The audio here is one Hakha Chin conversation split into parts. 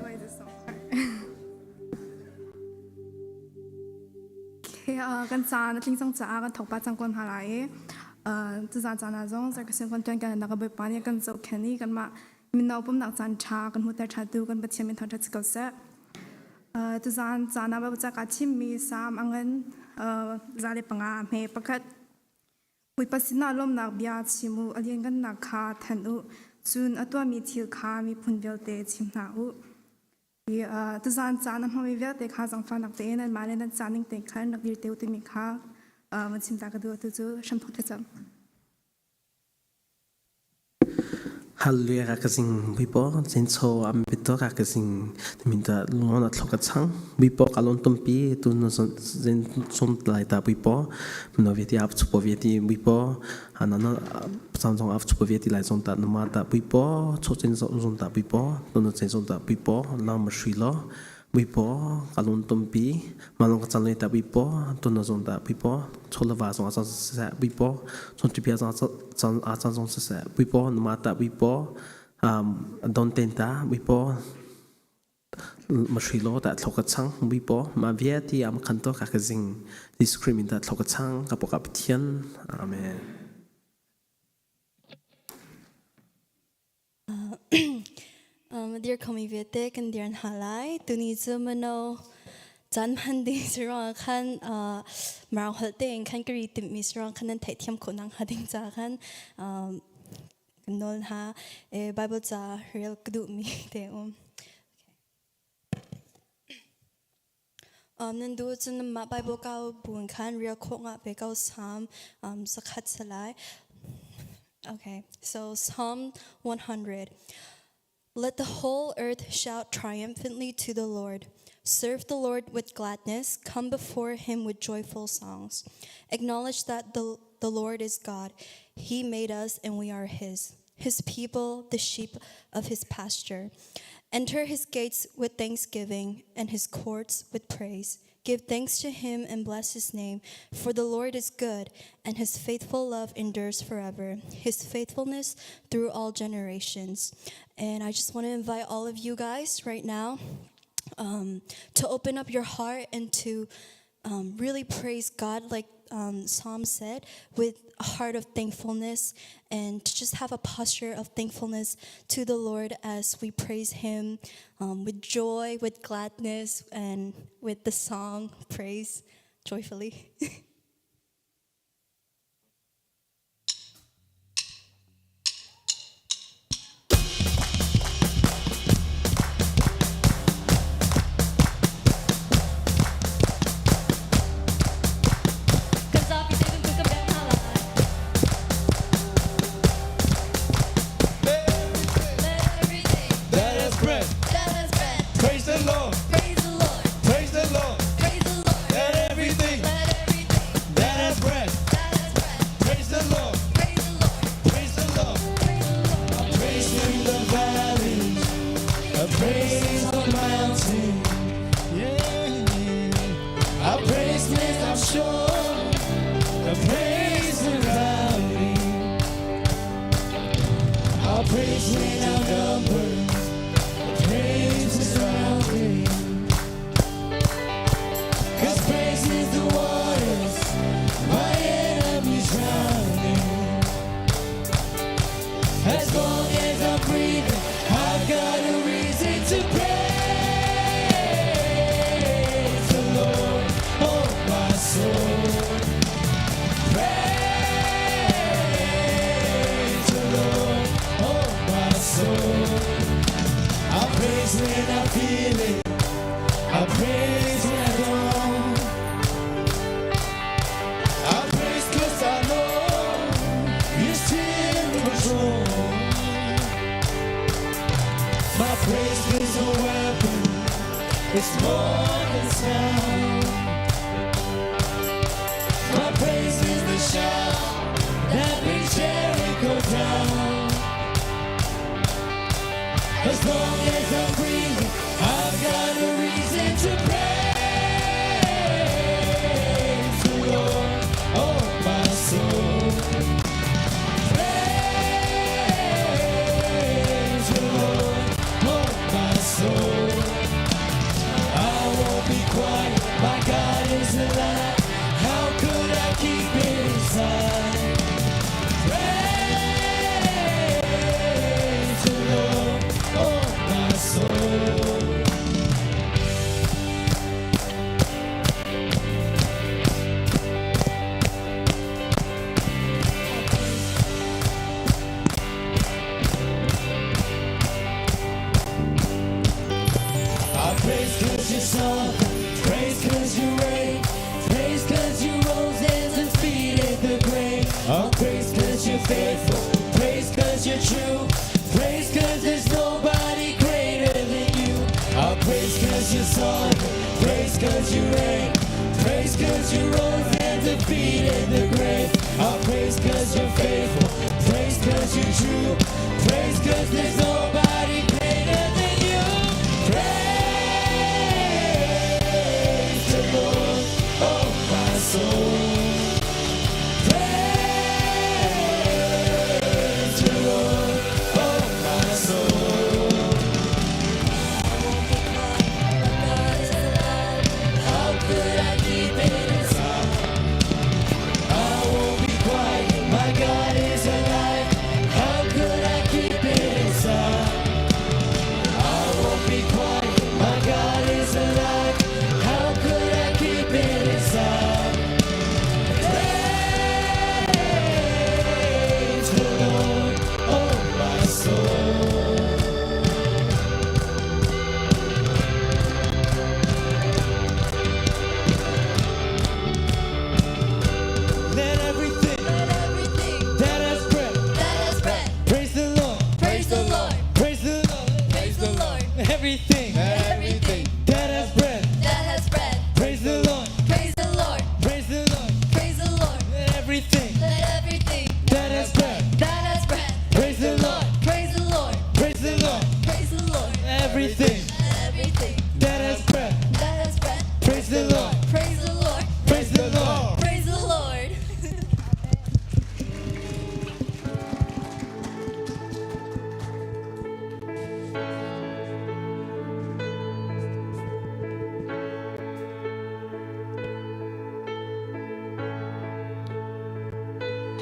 Why is it so hard? Okay, kan caan a tling cang caah kan thok pa cang kon hna lai i tuzaan caan ah zong sarkasin kon tuan kan nak bawipa nih kan zohkhenh i kanmah mino pumnak caan ṭha kan hmuhter ṭha tu kan Pathian min thangṭhat si ko seh. Tuzaan caan ah Baibal ca kaa thimmi Salm a ngan 105 hme pakhat Bawipa sinah lawmhnak bia chim u, a lianngannak kha thanh u, cun a tuahmi thil kha miphun vialte chim hna u. Hi tuzaan caan a hmangmi vialte kha zaangfahnak tein nanmah le nan ca ning tein khan rak dir te u timi kha van chim ta ka duh. Atu cu hramthawk thlacam. Hallelujah ka kasing buipo chencho am bito ka kasing minta lungon a thlok a chang buipo ka lon tumpi tu no zen chom lai ta buipo no vieti ap chupo vieti buipo ana no chan zong ap chupo vieti lai zong ta numa ta buipo cho chen zong ta buipo tu no chen zong ta buipo lang ma shui lo Buipo ka lung tumpi malung ka chan le ta buipo tun na zong ta buipo cholava zong a chan siseh buipo chonchipia zong chan a chan zong siseh buipo numa ta buipo don ten ta buipo ma shui lo ta thlo ka chang buipo ma via ti am khan to ka ka zing this cream in ta thlo ka chang ka po ka pathian amen. Dir khomi vialte kan dir hna lai. Tuni cu mino caan hman ding si ruangah khan marang holh tein khan ka ri timhmi si ruang khan nan theihthiam khawh nak hnga ding ca khan kan nawl hna. Bible ca rel ka duhmi te um. Nan duh cun nanmah Bible kau buin khan rel khawh ngah ve ko Psalm zakhat si lai. Okay, so Psalm 100. Let the whole earth shout triumphantly to the Lord. Serve the Lord with gladness. Come before him with joyful songs. Acknowledge that the Lord is God. He made us and we are his. His people, the sheep of his pasture. Enter his gates with thanksgiving and his courts with praise. Give thanks to him and bless his name, for the Lord is good, and his faithful love endures forever, his faithfulness through all generations. And I just want to invite all of you guys right now to open up your heart and to really praise God, like Psalm said, with a heart of thankfulness and to just have a posture of thankfulness to the Lord as we praise Him with joy, with gladness, and with the song praise joyfully. Kan zapi te kan kan beng hna lai. Let everything That has breath, that has breath praise the Lord, praise the Lord, praise the Lord. praise the Lord. Let everything Let everything that has breath, that has breath praise the Lord, praise the Lord, praise the Lord. praise the Lord. I praise in the valleys, I praise the mountain. Yeah, I praise when I'm sure, I praise the valley. I praise when outnumbered, I praise the surrounding. 'Cause praise is the waters, my enemies drowning. As long as I'm breathing, I've got a reason to praise the Lord. Oh, my soul. Praise the Lord. Oh, my soul. I praise when I feel it. I praise when I don't. I praise 'cause I know He's still in control. My praise is a weapon. It's more than sound. My praise is the shout that brings Jericho down. As long as I'm breathing, I've got a reason to praise the Lord. Oh, my soul. Praise the Lord. Oh, my soul. Praise 'cause you're sovereign. Praise 'cause you reign. Praise 'cause you rose and defeated the grave. I'll praise 'cause you're faithful. Praise 'cause you're true. Praise 'cause there's nobody greater than you. I'll praise 'cause you're sovereign. Praise 'cause you reign. Praise 'cause you rose and defeated the grave. I'll praise 'cause you're faithful. Praise 'cause you're true. Praise 'cause there's nobody greater than you. Praise the Lord, oh my soul. Praise the Lord, oh my soul. How could I keep it inside? I won't be quiet. My God is alive. How could I keep it inside? I won't be quiet. My God is alive. How could I keep it inside? Praise the Lord, oh my soul. Let everything Let everything that has breath that has breath praise the Lord. praise the Lord. Praise the Lord. Praise the Lord. Everything Everything that has breath that has breath praise the Lord. praise the Lord. Praise the Lord. Praise the Lord. Let everything Let everything that has breath that has breath praise the Lord. praise the Lord. Praise the Lord. Praise the Lord. Everything Everything that has breath that has breath praise the Lord. praise the Lord. Praise the Lord. Praise the Lord.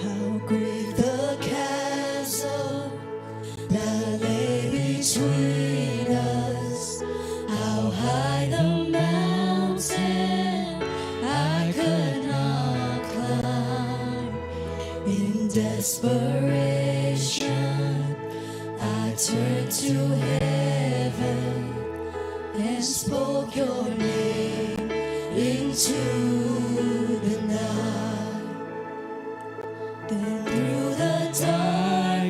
How great the chasm that lay between us! How high the mountain I could not climb. In desperation, I turned to heaven and spoke your name into the night. Then through the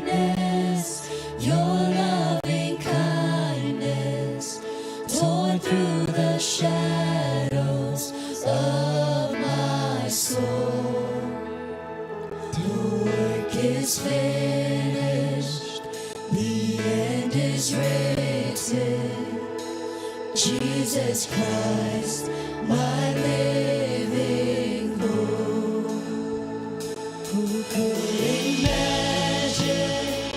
darkness, your loving kindness tore through the shadows of my soul. The work is finished, the end is written. Jesus Christ, my living hope. Who could imagine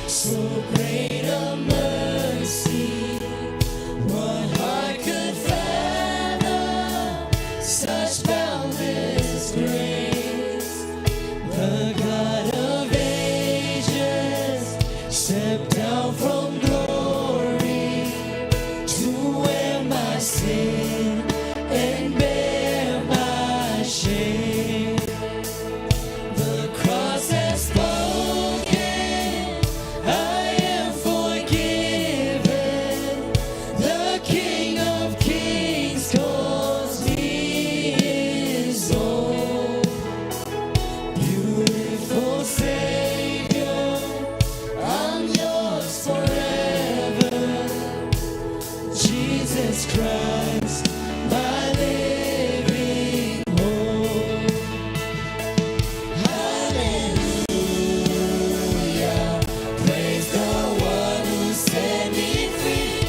so great a mercy? What heart could fathom such boundless grace? The God of ages stepped down from glory to wear my sin and bear my shame. The cross has spoken, I am forgiven. The King of Kings calls me his own. Beautiful Savior, I'm yours forever. Jesus Christ, my living hope. Hallelujah. Praise the one who set me free.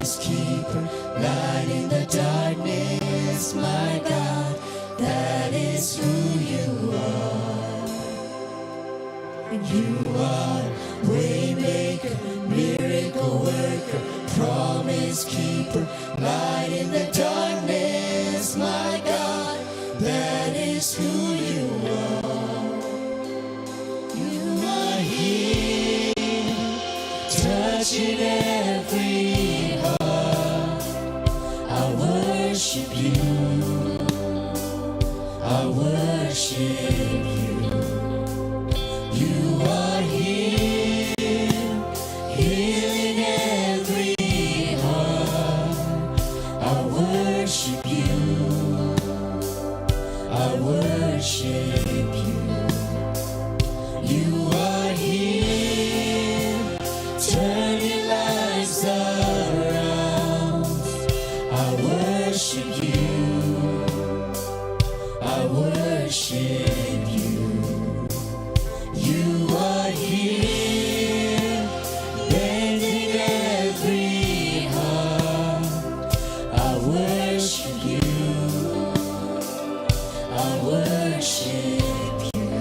Promise keeper, light in the darkness, my God, that is who you are. And you are waymaker, miracle worker, promise keeper, light in the darkness, my God, that is who you are. You are here, touching every heart. I worship you. I worship you. You are here, healing every heart. I worship you. I worship you. You are here, turning lives around. I worship you. I worship you. You are here, bending every heart. I worship you. I worship you.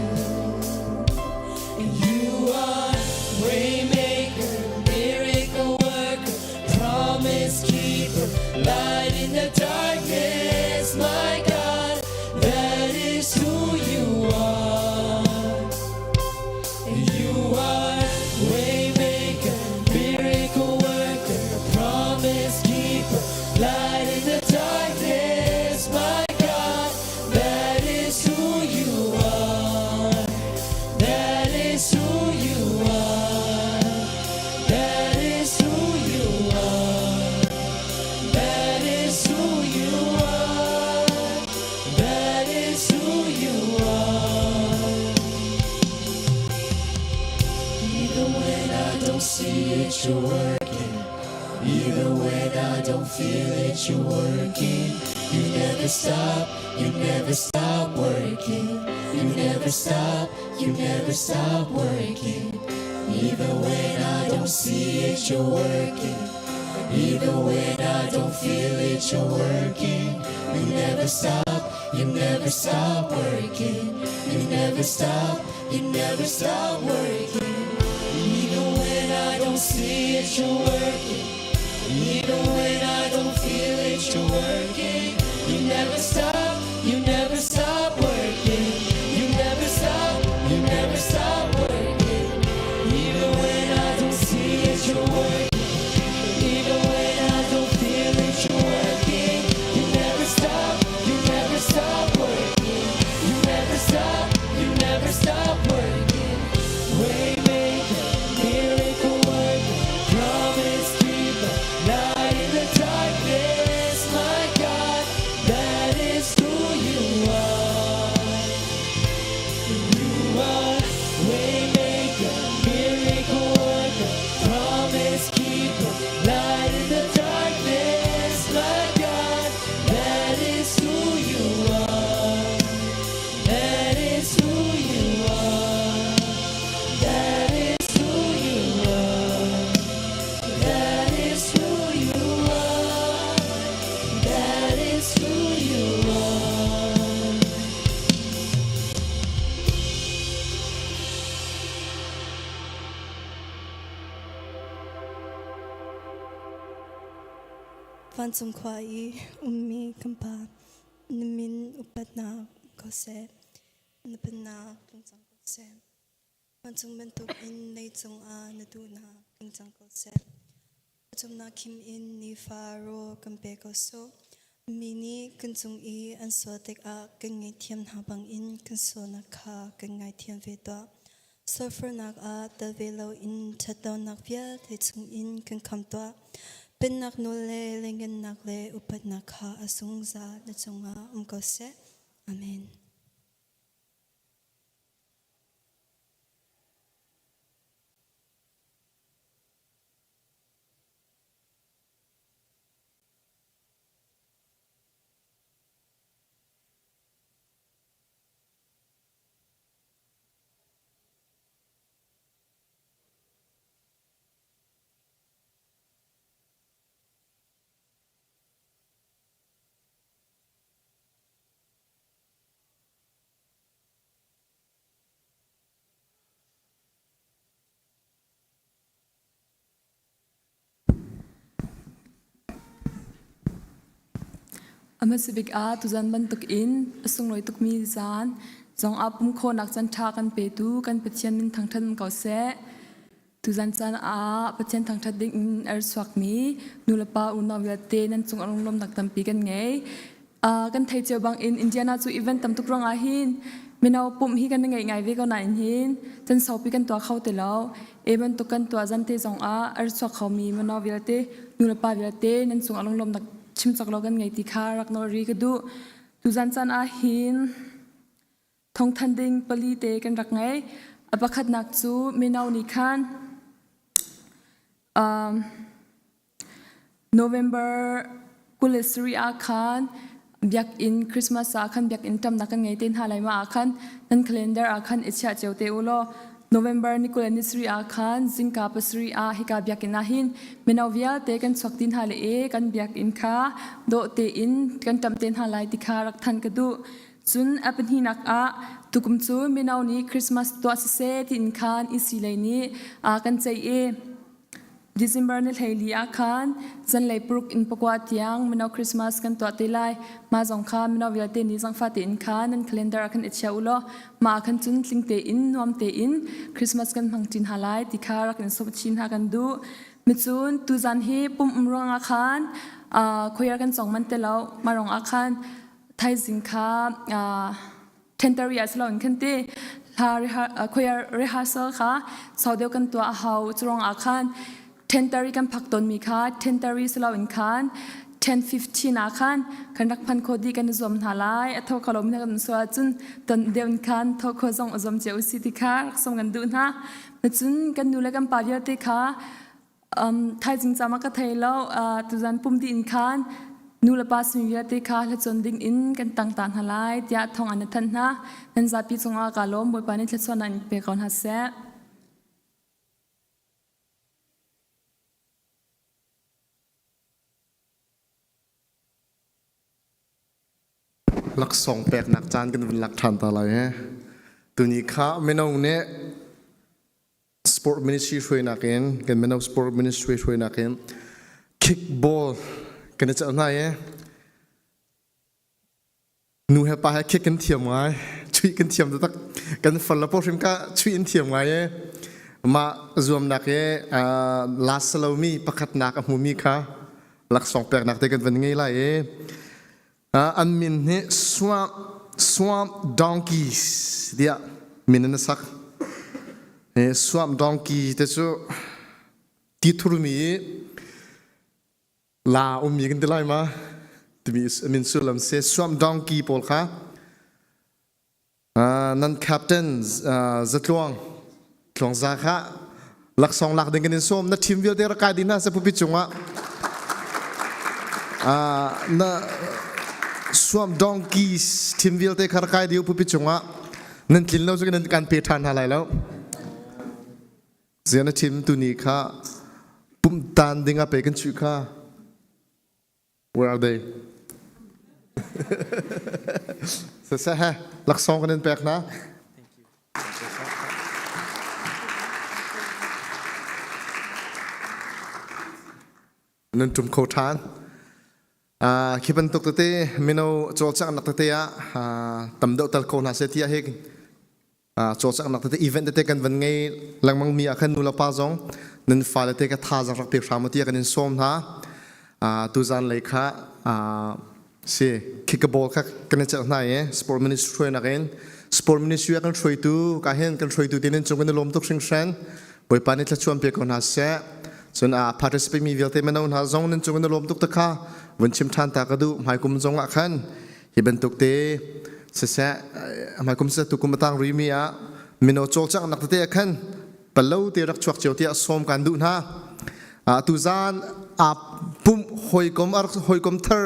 You are waymaker, miracle worker, promise keeper, light in the darkness, my God, that is who you are. You are waymaker, miracle worker, promise keeper, light in the darkness, my God, that is who you are. That is who you are. That is who you are. That is who you are. That is who you are. Even when I don't see it, you're working. Even when I don't feel it, you're working. You never stop, you never stop working. You never stop, you never stop working. Even when I don't see it, you're working. Even when I don't feel it, you're working. You never stop, you never stop working. You never stop, you never stop working. Even when I don't see it, you're working. Even when I don't feel it, you're working. You never stop, you never stop working. You never stop, you never stop working. Even when I don't see it, you're working. Even when I don't feel it, you're working. You never stop, you never stop working. You never stop, you never stop working. Waymaker, miracle worker, promise keeper, light in the darkness, my God, that is who you are. You are waymaker, miracle worker, promise keeper, light in the darkness, my God, that is who you are. That is who you are. That is who you are. That is who you are. That is who you are. Vancung khua i ummi kan Pa, na min upatnak ko seh, na pennak tlung cang ko seh. Vancung bantuk in leicung ah na duhnak tling cang ko seh. Pawcawmnak khim in nifa rawl kan pe ko sawh. Mi nih kan cung i an sual tikah kan ngaihthiam hna bangin kan sualnak kha kan ngaithiam ve tuah. Sulfurnak ah tel ve loin ṭhatlonak vialte chungin kan kham tuah. Pennak nawl le lianngannak le upatnak kha a zungzal na cungah um ko seh. Amen. A hmasa bik ah tuzan bantuk in a sunglawi tukmi zan zong ah pum khawhnak caan ṭha kan petu kan Pathian min thangṭhat um ko seh. Tuzan caan ah Pathian thangṭhat ding in a chuakmi nulepa unau vialte nan cung a lunglawmnak tampi kan ngei. Kan thei cio bang in Indiana cu event tam tuk ruangah hin mino pumh hi kan i ngeih ngai ve ko nain hin can saupi kan tuah kho ti lo. E bantuk kan tuah zan te zong ah a chuak khomi mino vialte nulepa vialte nan cung a lunglawmnak chim cawk lo kan ngei ti kha rak nawl ri ka duh. Tuzan caan ah hin thongthan ding pali te kan rak ngei. A pakhatnak cu mino nih khan November 27 ah khan biakinn Christmas ah khan biakinn ṭamnak kan ngei te hna lai ma ah khan nan calendar ah khan i chiah cio te u law November ni 23 ah khan zingka pasarih ah hika biakinn ah hin mino vialte kan chuak ti hna le e kan biakinn kha dawh tein kan ṭamh te hna lai ti kha rak than ka duh. Cun a pahnihnak ah tukum cu mino nih Christmas tuah siseh tiin khan EC lei nih kan ceih i December ni 14 ah khan zanlei paruk in pakua tiang mino Christmas kan tuah te lai. Mah zong kha mino vialte nih zangfah tein khan nan calendar ah khan i chia u law mah ah khan cun tling tein nuam tein Christmas kan hmang ṭin hna lai ti kha rak in sawm chin hna kan duh. Micun tuzan hi pum um ruangah khan choir kan cong man te lo. Mah ruangah khan thaizing kha tentari ah silo in khan ti hla choir rehearsal kha sau deuh kan tuah a hau curong ah khan tentari kan phak ton mi kha tentari silo in khan 10:15 ah khan kan rak phan kho di kan i zuam hna lai a tho kho lo mi kan so cun ton deuh in khan tho kho zong a zuam cio si ti kha rak som kan duh hna cun kan nu le kan pa vialte kha Thaizing cam ah ka thei lo. Tuzan pum dih in khan nu le pa simi vialte kha hlacawn ding in kan tang ta hna lai tiah thawng an thanh hna. Nan zapi cungah kaa lawm. Bawipa nih thluachuahnak in pe ko hna seh. Laksawng peknak caan kan vun lak ṭhan ta lai he. Tuni kha mino nih sport ministry hruainak in kan mino sport ministry hruainak in kickball kan i celh hna i nu he pa he kick kan thiam ngai chuih kan thiam taktak kan far le pawhrim ka chuih in thiam ngai i mah zuamnak i last lomi pakhatnak a hmumi kha laksawng peknak te kan van ngei lai i An min hi Swamp, Swamp Donkeys tiah min an sak. Swamp Donkey te cu ti thurmi la ummi kan ti lai ma timi min sullam si. Swamp Donkey pawl kha Nan captain Zatluang Tluangza kha laksawng lak ding kan in sawm. Na team vialte rak kai dih hna seh pupi cungah. Na Swamp Donkeys team vialte kha rak kai dih pupi cungah. Nan tlin lo cu kan kan pe ṭhan hna lai lo. Zia na team tuni kha pumtan ding ah pe kan chuih kha. Where are they? Siseh he laksawng kan in pek hna. Nan ṭum kho ṭhan. Khi bantuk tete mino cawlcanghnak tete ah tam deuh tal ko hna seh tiah hi cawlcanghnak tete event tete kan van ngei lengmang mi ah khan nu le pa zong nan fale te ka thazaang rak pe hram tiah kan in sawm hna. Tuzan lei kha si kickball kha kan i celh hna i sport ministry hruainak in sport ministry ah kan hruaitu ka hin kan hruaitu te nan cung kan i lawm tuk hringhran. Bawipa nih thluachuan pe ko hna seh. Cun a participate mi vialte mino hna zong nan cung kan i lawm tuk te kha vun chim ṭhan ta ka duh. Hmaikum zong ah khan hi bantuk te siseh hmaikum siseh tukum a tang rimi ah mino cawlcanghnak tete ah khan palo te rak chuak cio tiah sawm kan duh hna. Tuzaan aa pumh hawikom hawikom thar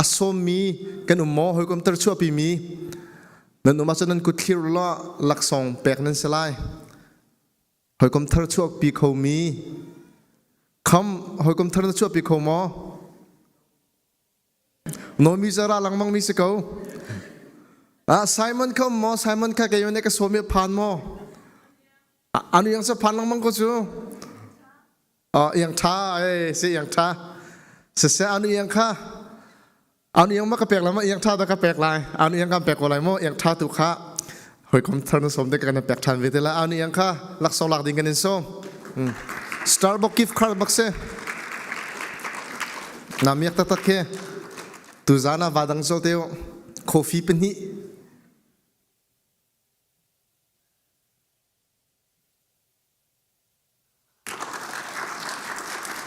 a sawmmi kan um maw hawikom thar chuahpi mi nan um ahcun nan kut thlir law laksawng pek nan si lai. Hawikom thar chuahpi khomi kham hawikom thar na chuahpi kho maw? Nomi zara lengmang mi si ko. Ah Simon kha um maw? Simon kha kei ne ka sawm i phan maw? Anu yang sa phan lengmang ko cu. Ah yang tha eh si yang tha. Siseh anu yang kha. An iang ma ka pek lai ma iang tha da ka pek lai. An iang kan pek ko lai mo iang tha tu kha hawikom thar na som te kan pek than ve te la. An iang kha laksawng lak ding kan in som. Starbucks gift card bak se. Na miak taktak ke. Tu zan ah va dang zol te coffee pahnih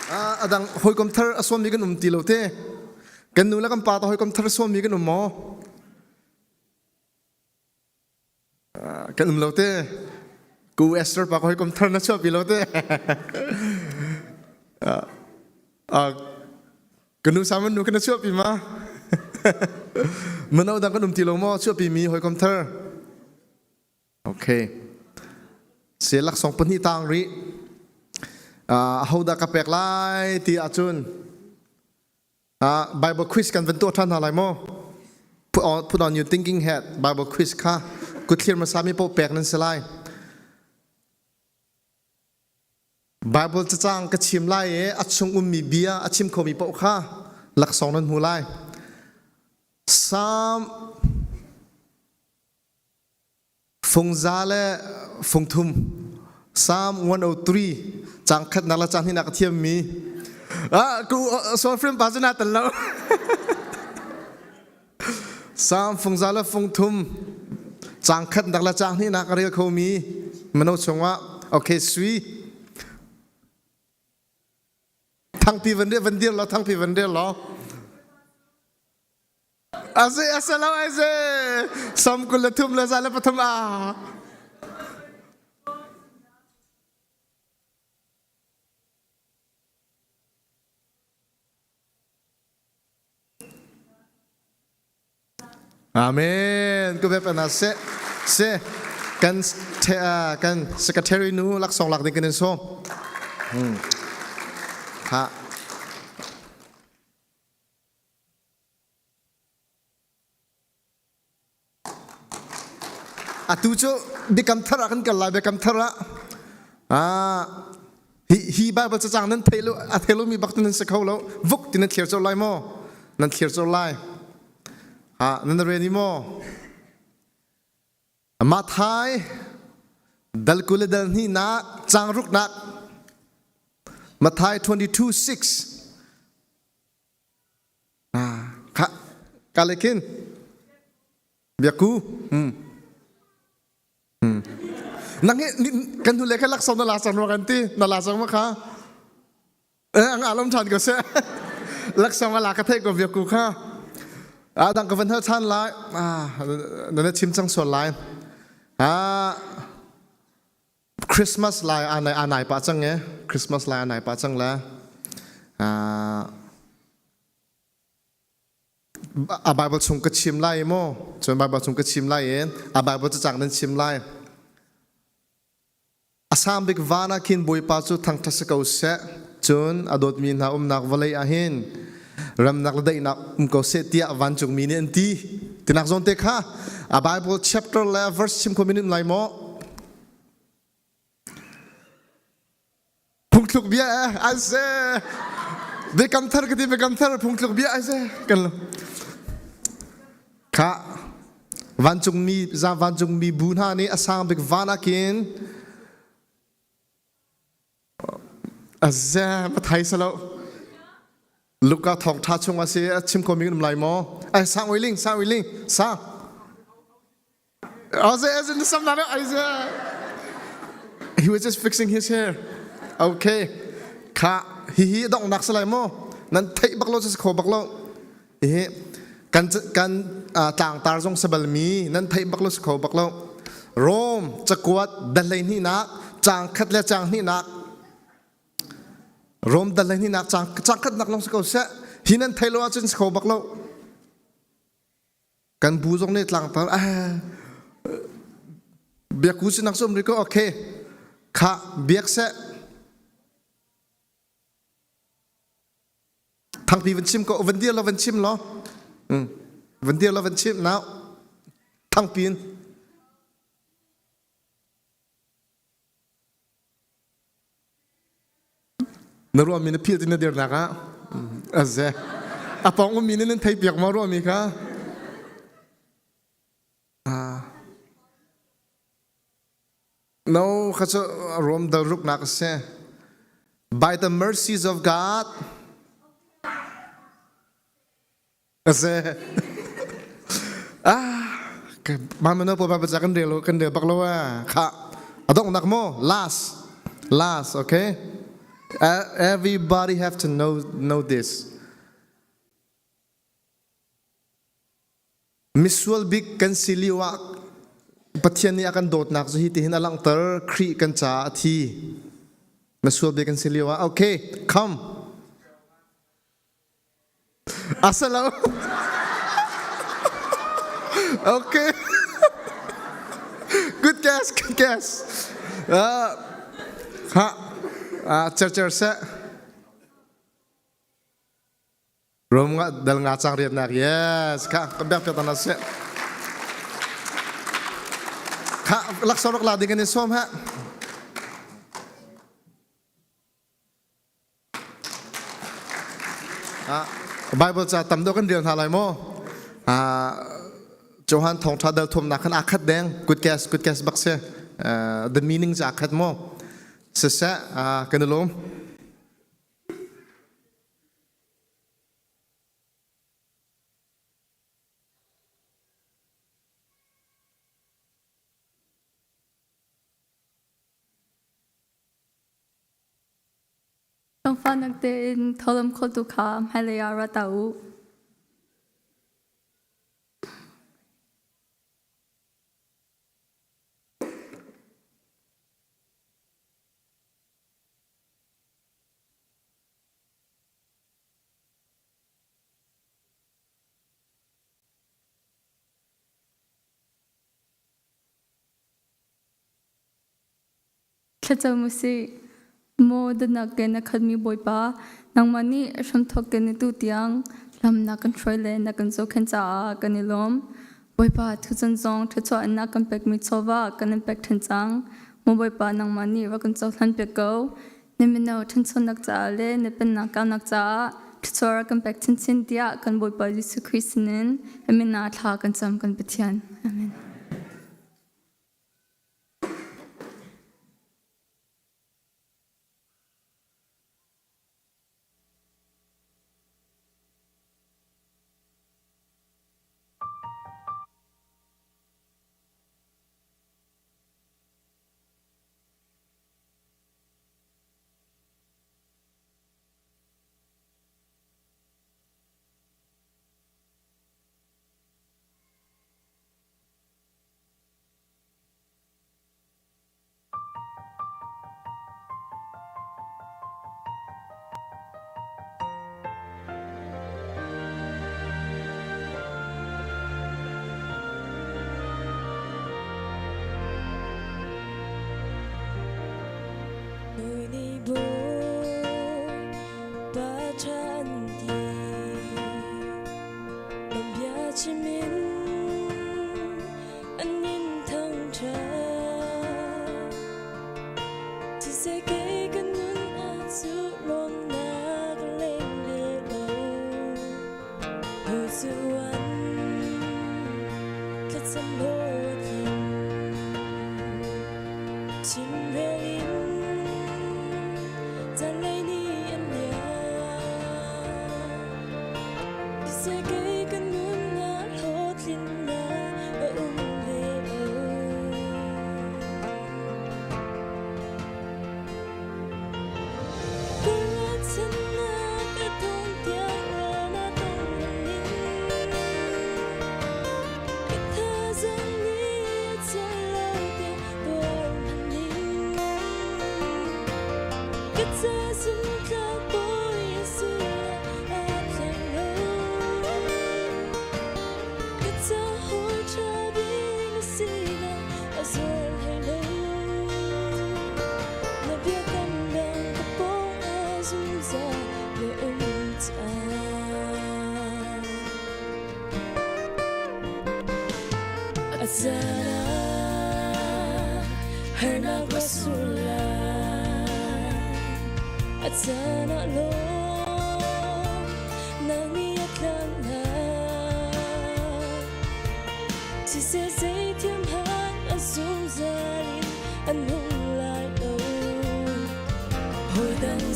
A dang hawikom thar a sawmmi kan um ti lo te. Kan nu le kan pa ta hawikom thar sawmmi kan um maw? Kan um lo te. Ku Esther pa ka hawikom thar na chuahpi lo te. Ka nu Simon nu kan chuahpi ma? Mano dang kan um ti lo maw chuahpi mi hawikom thar? Okay. Se laksawng pahnih tang rih. Uh, ahodah ka pek lai ti ahcun uh, Bible quiz kan van tuah ṭhan hna lai maw? Put on, put on your thinking hat. Bible quiz kha kutthlir hmasa mi paoh pek nan si lai. Bible cacang ka chim lai i a chung ummi bia a chim khomi paoh kha laksawng nan hmu lai. Psalm Fungza le fungthum Psalm 103 cang khatnak le cang hnihnak a thiammi ah ku sual pa cu na tel lo Psalm fungza le fungthum cang khatnak le cang hnihnak a rel khomi mino chungah okay sui thangpi van van dir law thangpi van dir law Ase ase lo ase sam 23 le 103 a. Amen. Ku bep ana se se kan kan secretary nu laksawng lak ding kan in sawm. Hmm. Ha. Atu cu biakam thar ah kan kal lai biakam thar ah ah hi hi Bible cacang nan thei lo a thei lomi bak nan si kho lo vuk ti nan thlir colh lai maw nan thlir colh lai ha nan ready maw Matthai dal 20 le dal hnihnak cang ruknak Matthai 22:6 Kha kale khin biaku hmm. Hmm. Nang hi kan hnu le kha laksawng na la cang rua kan ti na la cang ma kha eh ang alam than ko seh laksawng ala ka theih ko biaku kha a dang ka van hal than lai ah na na chim cang sual lai ah Christmas lai anai anai pa cang e Christmas lai anai pa cang le a Bible chung ka chim lai maw cun Bible chung ka chim lai i a Bible cacang nan chim lai a sang bik van ah khin Bawipa cu thangṭhat si ko seh cun a dawtmi hna umnak vawlei ah hin remnak le daihnak um ko seh tiah vancungmi nih an ti tinak zawn te kha a Bible chapter le verse chim kho min um lai maw Phungthluk bia eh an se. Biakam thar ka ti biakam thar phungthluk bia ai se kan lo. Kha vancungmi za vancungmi bu hna nih a sang bik van ah khin aze mathai salo Luka thawngtha chung a si a chim ko mi um lai maw ai sang oiling sang oiling sang He was just fixing his hair. Okay. Kha hi hi donghnak si lai maw? Nan theih bak lo si kho bak lo. Hi kan kan tlangtar zong sabal mi nan theih bak lo si kho bak lo. Rome cakuat dalhlei hnihnak caang khat le caang hnihnak Rome dalhlei hnihnak caang caang khatnak lawng si ko seh. Hi nan theih lo ahcun si kho bak lo. Kan bu zong nih tlangtar ah biakku sinak cu um rih ko okay kha biak seh thangpi van chim ko van dir lo van chim lo van dir lo van chim now thangpi in Na ruahmi na philh ti na dirnak ah a ze. A pawng ummi nih nan thei piak maw ruahmi kha? Ah. No, kha cu Rom dal ruknak a si. By the mercies of God, a si. Ah, mama no pa pa kan rel kan rel bak lo ah. Kha adongnak mo last last okay. Everybody have to know know this. Misual bik kan si lio ah Pathian nih a kan dawtnak cu hi tihin a langhter Khrih kan caah a thi. Misual bik kan si lio ah okay come. Asalo. okay. good guess, good guess. Uh, ha, uh, cer cer seh. Rom nga dal nga cang riatnak yes kha ka biak piak na se kha laksawng rak la ding kan i sawm ha Bible ca tam deuh kan rel hna lai maw Johan thawngtha dal thumnak khan aa khat deng good guess good guess bak si the meaning ca khat maw siseh kan i lawm Hlawhfanak tein tholom khawltu kha hmailei ah ra ta u. Thlacam usih. Maw dawtnak in a khatmi Bawipa, nangmah nih hramthawk in atu tiang lam na kan hruai le na kan zohkhenh caah kan i lawm. Bawipa, tuchan zong thluachuah in na kan pekmi chawva kan in pek ṭhan cang. Maw Bawipa, nangmah nih rak kan cohlan piak ko. Na mino ṭhanchonak caah le na pennak kaunak caah thluachuah rak kan pek chinchin tiah kan Bawipa Jesuh Khrih sinin a min ah thla kan cam kan Pathian. Amen.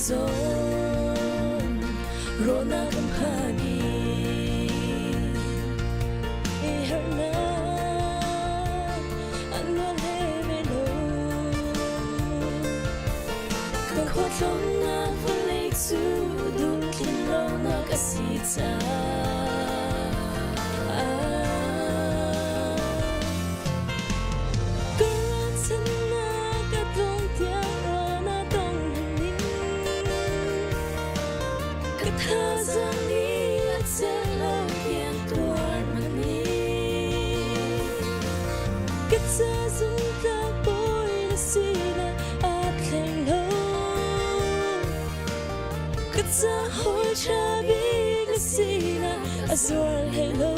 Zawn rawhnak kan phan i i harnak an nual he men lo. Kan khualtlawnnak vawlei cu duhtlin lonak a si caah. Ka ruahchannak a tlawm tiang ruah na dong ning. Ka thazaang nih a celh lo tiang tuar maning. Ka ca zumtlak bawi na sinak aa thleng lo. Ka ca hawi ṭha bik na sinak a zuar hlei lo.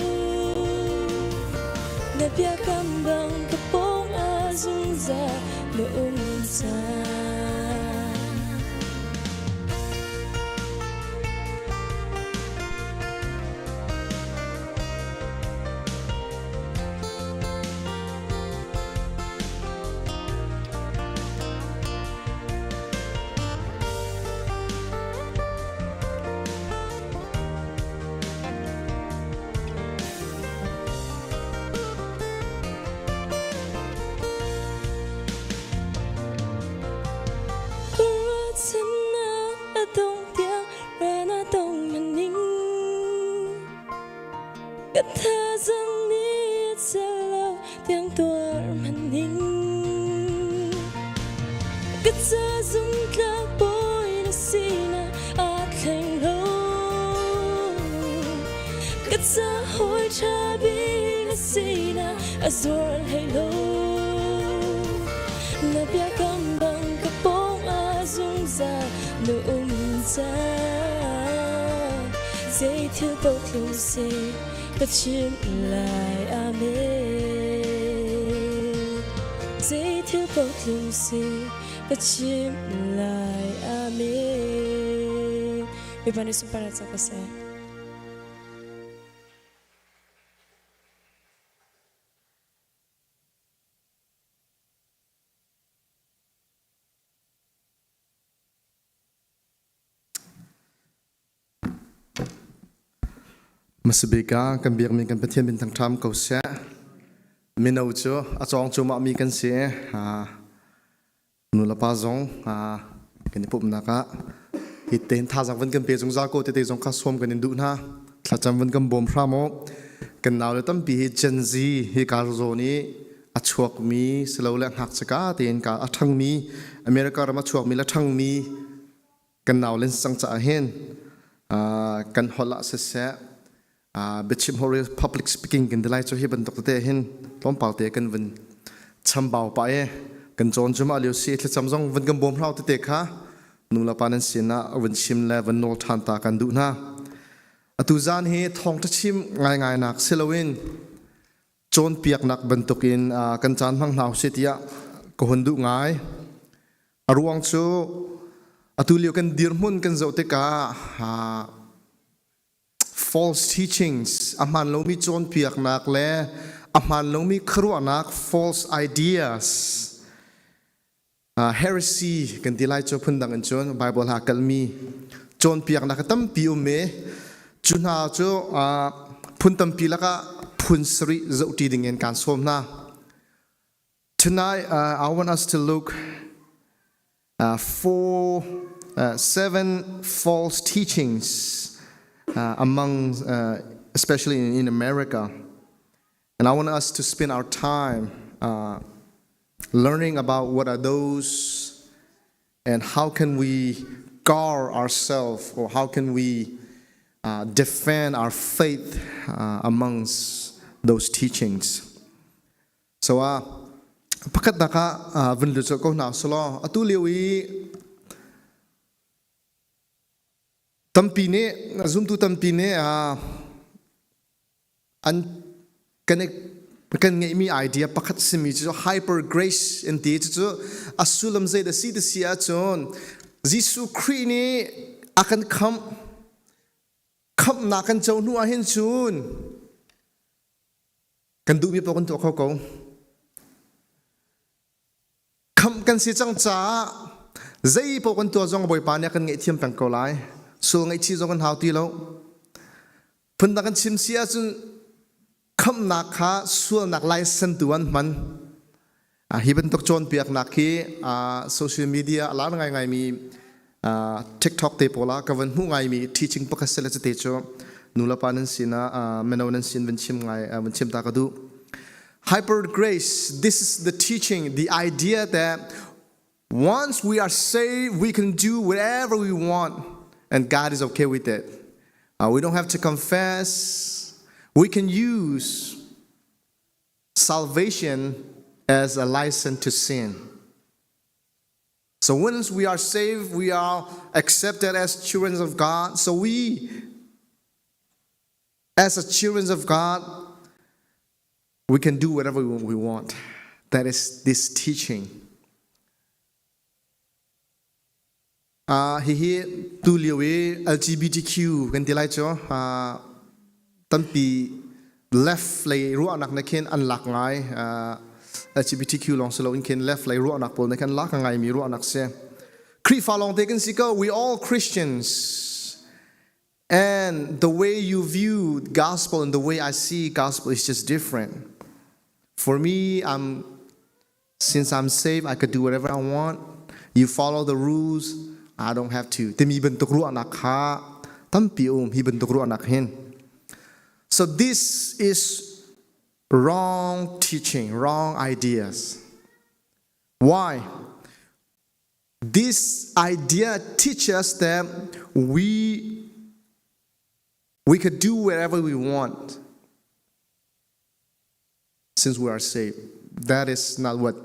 Na biakam bang ka pawng ah zungzal na um cang. Ruahchannak a dong tiang ran a dong maning. Ka thazaang nih a cel lo tiang tuar maning. Ka ca zumtlak bawi na sinak aa thleng lo. Ka ca hawi ṭha bik na sinak a zuar hlei lo. Na biakam bang ka pawng ah zungzal na um cang. Zei thil paoh tlung seh ka chimh lai. Amen. Zei thil paoh tlung seh ka chimh lai. Amen. Bawipa nih sunparnak ca ko seh. Hmasabik ah kan biakmi kan Pathian min thangṭham ko seh. Mino cu a cawng cuahmah mi kan si. Nu le pa zong kan i pumhnak ah hi tein thazaang van kan pe zungzal ko tete zong kha sawm kan in duh hna. Thlacam van kan bawm hram u. Kan naule tampi hi Gen Z hi ka zawn i a chuakmi silole ngakchia tein ka a ṭhangmi America ram a chuakmi le ṭhangmi kan nau len sang caah hin kan holh ah siseh biachim hori public speaking kan ti lai cu hi bantuk tete hin tlawmpal te kan vun chambau pah i kan cawn cuma lio si thlacam zong vun kan bawm hlau tete kha nu le pa nan sin ah vun chim le vun nawl ṭhan ta kan duh hna. Atu zan hi thawngṭha chim ngaingai nak si loin cawnpiaknak bantukin kan caan hmang hna usih tiah ka hun duh ngai. A ruang cu atu lio kan dirhmun kan zoh tikah false teachings a hmaan lomi cawnpiaknak le a hmaan lomi khuaruahnak false ideas heresy kan ti lai cu phundang in cun Bible ha kalmi cawnpiaknak tampi um i cu hna cu phun tampi lakah phun sarih zohṭi ding in kaan sawm hna. Tonight I want us to look four seven false teachings among especially in, in America. And I want us to spend our time learning about what are those and how can we guard ourselves or how can we uh, defend our faith uh, amongst those teachings. So uh, pakhat nak ah vun lut ko hna selaw atu lio i tampi nih zumtu tampi nih an kan kan ngeihmi idea pakhat simi cu hyper grace an ti cucu a sullam zei dah si ti si ahcun Jesuh Khrih nih a kan khamh khamhnak kan co hnu ah hin cun kan duhmi paoh kan tuah kho ko khamh kan si cang caah. Zei paoh kan tuah zong Bawipa nih a kan ngaihthiam peng ko lai. Sual ngaihchih zong kan hau ti lo. Phundang kan chim si ahcun khamhnak kha sualnak license tu an hman. Hi bantuk cawnpiaknak hi social media a lar ngaingaimi TikTok te pawl ah ka van hmuh ngaimi teaching pakhat sile cate cu nulepa nan sin ah mino nan sin van chim ngai van chim ta ka duh. Hyper grace, this is the teaching, the idea that once we are saved, we can do whatever we want and God is okay with it. We don't have to confess. We can use salvation as a license to sin. So once we are saved, we are accepted as children of God. So we, as a children of God, we can do whatever we want. That is this teaching. Hihi tulio i LGBTQ kan ti lai cu tampi left lei ruahnak na khin an lak ngai. LGBTQ lawng si loin khin left lei ruahnak pawl na khin lak ngai mi ruahnak si. Khrihfa lawng te kan si ko. We all Christians. And the way you view gospel and the way I see gospel is just different. For me, I'm Since I'm saved, I could do whatever I want. You follow the rules, I don't have to. Timi bantuk ruahnak kha tampi um hi bantuk ruahnak hin. So this is wrong teaching, wrong ideas. Why? This idea teaches that we could do whatever we want since we are saved. That is not what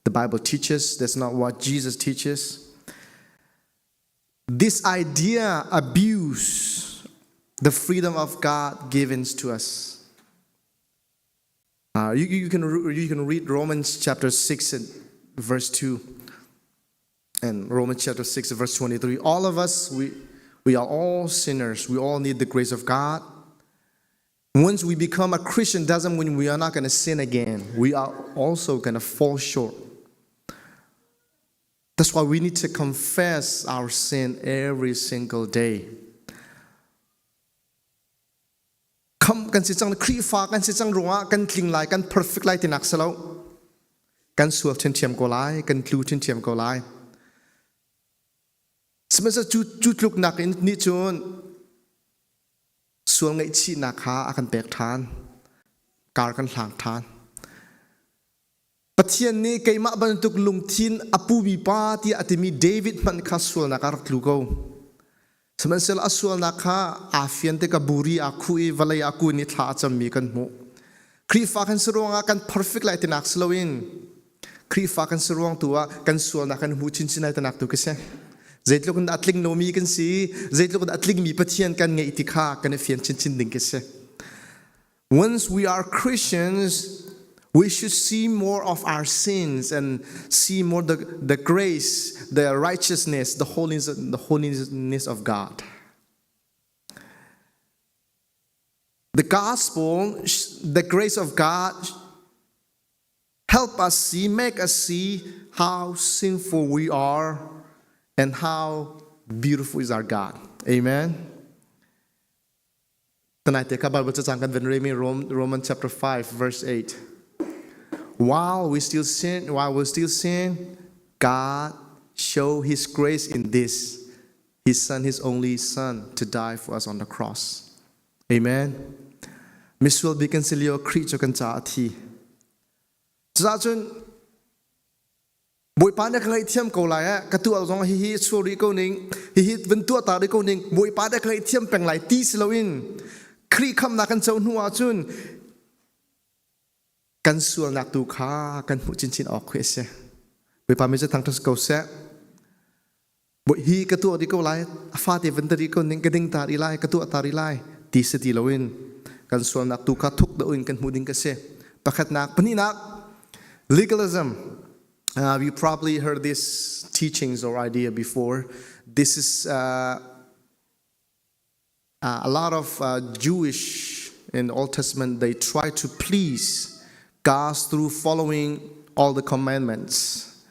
the Bible teaches. That's not what Jesus teaches. This idea abuse the freedom of God given to us. You can read Romans chapter 6 and verse 2 and Romans chapter 6 verse 23. All of us, we are all sinners. We all need the grace of God. Once we become a Christian doesn't mean we are not going to sin again. We are also going to fall short. That's why we need to confess our sin every single day. Khamh kan si cang Khrihfa kan si cang ruangah kan tling lai kan perfect lai tinak si lo. Kan sual ṭhiamṭhiam ko lai, kan tlu ṭhiamṭhiam ko lai. Sihmanhsehlaw cu tluknak in nih cun sual ngaihchihnak kha a kan pek ṭhan. Kar kan hlang ṭhan. Pathian nih keimah bantuk lungthin a pumi pa tiah a timi David hmanh kha sualnak ah rak tlu ko. Sihmanhsehlaw a sualnak kha aa fian tikah buri aa khuh i vawlei ah kun i thla a cammi kan hmuh. Khrihfa kan si ruangah kan perfect lai tinak si loin Khrihfa kan si ruang tu ah kan sualnak kan hmu chinchin lai tinak tu ka si. Zeitluk in a tling lomi kan si, zeitluk in a tlingmi Pathian kan ngeih ti kha kan i fian chinchin ding ka si. Once we are Christians, we should see more of our sins and see more the grace, the righteousness, the holiness of God. The gospel, the grace of God, help us see, make us see how sinful we are and how beautiful is our God. Amen. Tonight, the Bible cacang kan van remi Roman chapter 5 verse 8. While we still sin, God show his grace in this. He sent his only son to die for us on the cross. Amen. Misual bik kan si lio Khrih cu kan caah a thi. Cucaah Bawipa nih ka ngaihthiam ko lai eh ka tuah zong hihi sual rih ko ning hihi van tuah ta rih ko ning Bawipa nih ka ngaihthiam peng lai ti si loin Khrih khamnak kan co hnu ahcun kan sualnak tu kha kan hmuh chinchin awk khi a si. Bawipa mi cu thangṭhat ko seh. Hi ka tuah rih ko lai a fate van ta rih ko ning ka ding ta rih lai ka tuah ta rih lai ti si ti loin kan sualnak tu kha thuk deuh in kan hmuh ding ka si. Pakhatnak pahnihnak, legalism. You probably heard this teachings or idea before. This is a lot of Jewish in the Old Testament, they try to please God through following all the commandments.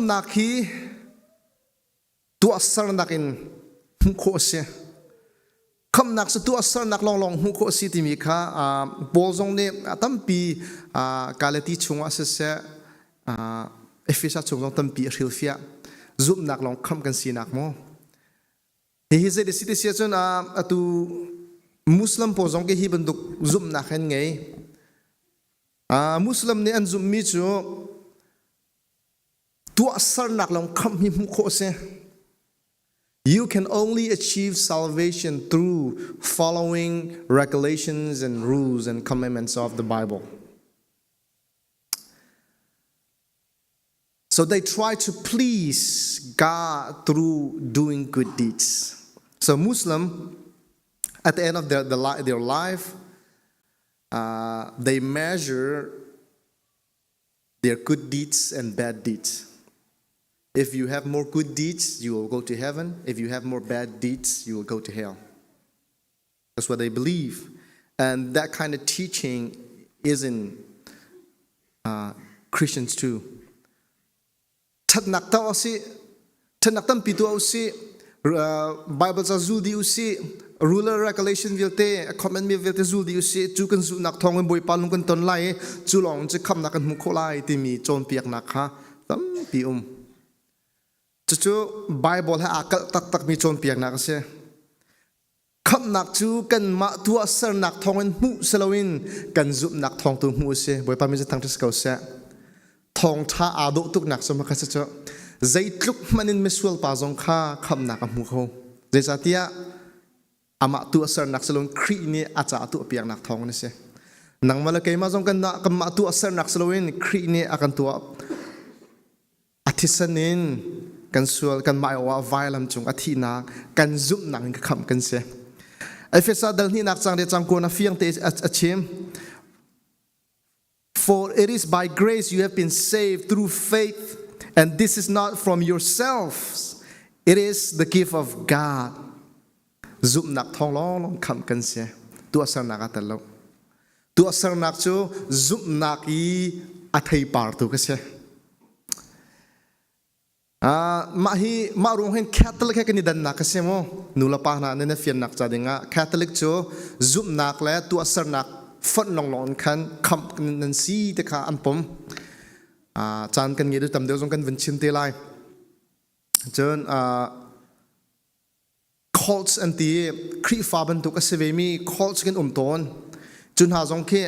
Khamhnak hi tuahsernak in hmuh khawh a si. Khamhnak cu tuahsernak lawnglawng hmuh khawh a si timi kha Paul zong nih a tampi Galati chungah siseh Efesa chung zong tampi a hrilhfiah. Zumhnak lawng khamh kan sinak maw? Hihi zei si ti si ahcun atu Muslim pawl zong hi bantuk zumhnak an ngei. Muslim nih an zumhmi cu tuahsernak lawng khamh hi hmuh khawh a si. You can only achieve salvation through following regulations and rules and commandments of the Bible. So they try to please God through doing good deeds. So Muslim, at the end of their, their life, they measure their good deeds and bad deeds. If you have more good deeds, you will go to heaven. If you have more bad deeds, you will go to hell. That's what they believe. And that kind of teaching is in Christians too. Ṭhatnak ta usih, ṭhatnak tampi tuah usih, Bible ca zul dih usih, ruler regulation vialte, commandment vialte zul dih usih, cu kan zulhnak thawng in Bawipa lung kan ton lai i cu lawng cu khamnak kan hmuh khawh lai timi cawnpiaknak kha tampi um. Cucu Bible he aa kalh taktakmi cawnpiaknak a si. Khamhnak cu kanmah tuahsernak thawngin hmuh si loin kan zumhnak thawng tu hmuh a si. Bawipa min cu thangṭhat si ko seh. Thawngṭha aa dawh tuknak cu hmakhat cu zeitluk hmanh in misual pa zong kha khamhnak a hmu kho. Zeicahtiah amah tuahsernak si loin Khrih nih a caah tuahpiaknak thawngin a si. Nangmah le keimah zong kan kanmah tuahsernak si loin Khrih nih a kan tuah A thisen in kan sual kanmah ah vailam cung a thihnak kan zumhnak in ka khamh kan si. Efesa dal hnihnak cang le cang kuan a fiang te a chim. For it is by grace you have been saved through faith, and this is not from yourselves. It is the gift of God. Zumhnak thawng lawnglawng khamh kan si. Tuahsernak a tel lo. Tuahsernak cu zumhnak i a theipar tu ka si. Mah hi mah ruang hin Catholic he kan i dannak ka si mu. Nu le pa hna nan i fiannak ca dingah Catholic cu zumhnak le tuahsernak fonh lawnglawng in khan khamh nan si ti kha an pom. Caan kan ngei tam deuh zong kan vun chim te lai. Cun cults an ti i Khrihfa bantuk a si vemi cults kan um tawn. Cu hna zong khi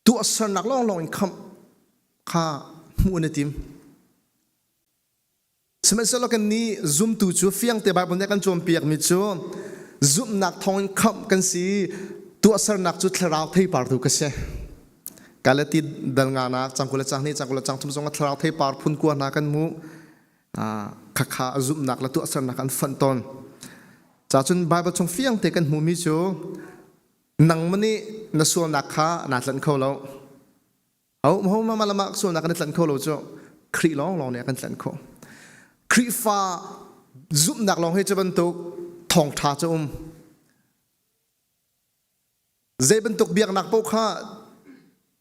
tuahsernak lawnglawng in khamh kha hmuh an i tim. Sihmanhsehlaw kan nih zumtu cu fiangte Bible nih a kan cawnpiakmi cu zumhnak thawngin khamh kan si tuahsernak cu thlarau theipar tu ka si. Galati dal nganak cangkul le cang hnih cangkul le cang thum zong ah thlarau theipar phun kua hna kan hmuh. Khakha a zumhnak le tuahsernak an fonh tawn. Cacun Bible chung fiangte kan hmuhmi cu nangmah nih na sualnak kha naa tlanh kho lo. Ho ho ma lama sualnak kan i tlanh kho lo cu Khrih lawnglawng nih a kan tlanh khawh. Khrihfa zumhnak lawng hi cu bantuk thawngṭha cu um. Zei bantuk biaknak paoh kha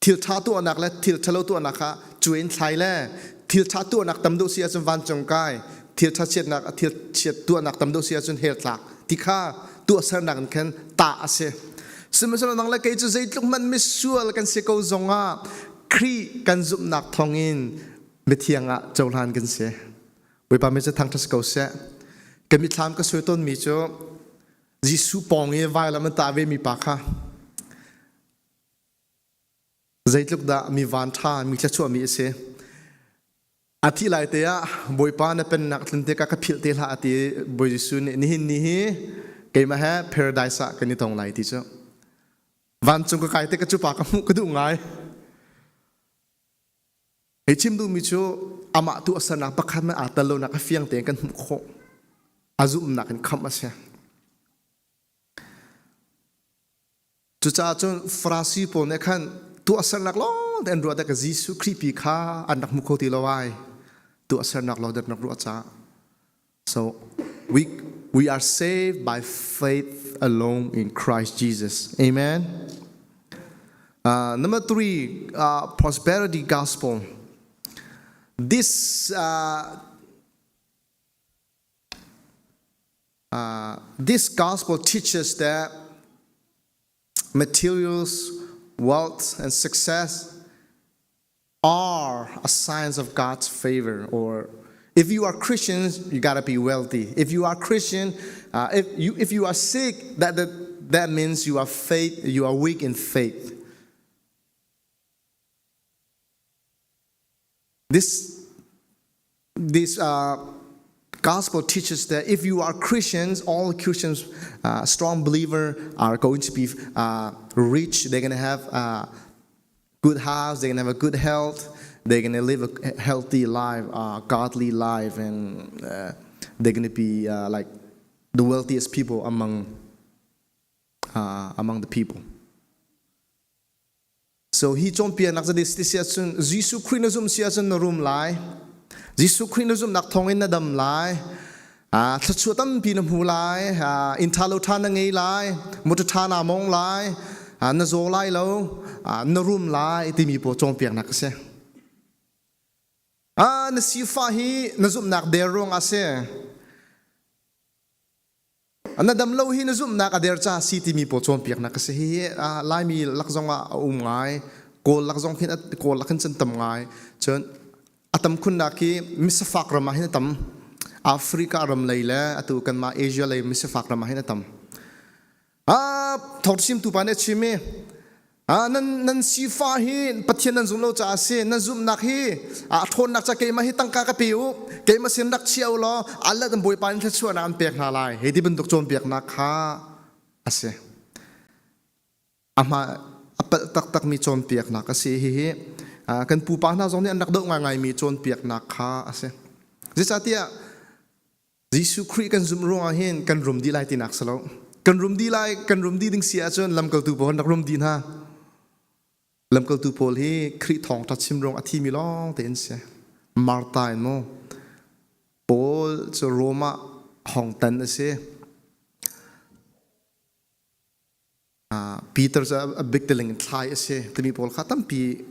thil ṭha tuahnak le thil ṭhalo tuahnak kha cuai in thlai le thil ṭha tuahnak tam deuh si ahcun vancung kai, thil ṭha chiatnak thil chiat tuahnak tam deuh si ahcun hell tlak ti kha tuahsernak in khan tah a si. Sihmanhsehlaw nang le kei cu zeitluk hmanh misual kan si ko zongah Khrih kan zumhnak thawngin mithiang ah cohlan kan si. Bawipa min cu thangṭhat si ko seh. Ka mitthlam ka suai tawnmi cu Jesuh pawng i vailam an tah ve mi pa kha zeitluk dah mi van ṭha mi thluachuah mi a si. A thih lai te ah Bawipa na pennak tlun tikah ka philh te hlah a ti Bawi Jesuh nih nihin ni hi keimah he paradise ah kan i tong lai ti cu. Vancung ka kai te ka cu pa ka hmuh ka duh ngai. Hei chim duhmi cu amah tu a sernak pakhat man aa tel lonak a fiang tein kan hmuh khawh. A zumhnak in khamh a si. Cucaah cun Farasi pawl nih khan tuahsernak lawng te an ruah tikah Jesuh Khrih pi kha an rak hmu kho ti lo ai. Tuahsernak lawng an rak ruah caah. So we we are saved by faith alone in Christ Jesus. Amen. Number three, prosperity gospel. This uh, uh, this gospel teaches that materials, wealth, and success are a signs of God's favor. Or if you are Christians, you gotta be wealthy. If you are Christian, uh, if you if you are sick, that, that that means you are faith, you are weak in faith. This this uh, gospel teaches that if you are Christians, all Christians, uh, strong believer, are going to be uh, rich. They're going to have a good house. They're going to have a good health. They're going to live a healthy life, a godly life, and uh, they're going to be uh, like the wealthiest people among uh, among the people. So hi cawnpiaknak cu ti si ahcun Jesuh Khrih na zumh si ahcun na rum lai. Jesuh Khrih na zumhnak thawngin na dam lai. Ah, thluachuah tampi na hmu lai. Ah, inn ṭha lo ṭha na ngei lai. Motor ṭha naa mong lai. Ah, na zaw lai lo. Ah, na rum lai timi pawl cawnpiaknak a si. Ah, na sifah hi na zumhnak der ruang a si. Na dam lo hi na zumhnak a der ca si timi pawl cawnpiaknak a si. Hihi Laimi lak zong ah a um ngai. Kawl lak zong khin Kawl lak hin cun tam ngai. Cun a tam khunnak hi misafak ram ah hin a tam. Africa ram lei le atu kanmah Asia lei misafak ram ah hin a tam. Ah, thawngchimtu pa nih a chim i ah, nan nan sifa hi Pathian nan zum lo caah a si nan zumhnak hi a ṭhawnnak ca keimah hi tangka ka pe u keimah sin rak chia u law Allah nan Bawipa in thluachuahnak an pek hna lai hei ti bantuk cawnpiaknak kha a si ahma a palh taktakmi cawnpiaknak a si hihi kan pupa hna zong nih an rak doh ngaingaimi cawnpiaknak kha a si zeicahtiah Jesuh Khrih kan zumh ruangah hin kan rum dih lai tinak si lo. Kan rum dih lai, kan rum dih ding si ahcun lamkaltu pawl rak rum dih hna. Lamkaltu pawl hi Khrih thawngṭha chim ruang a thimi lawng te an si. Martha in mu. Paul cu Rome ah hong tan a si. Peter cu a bik teling in thlai a si. Timi pawl kha tampi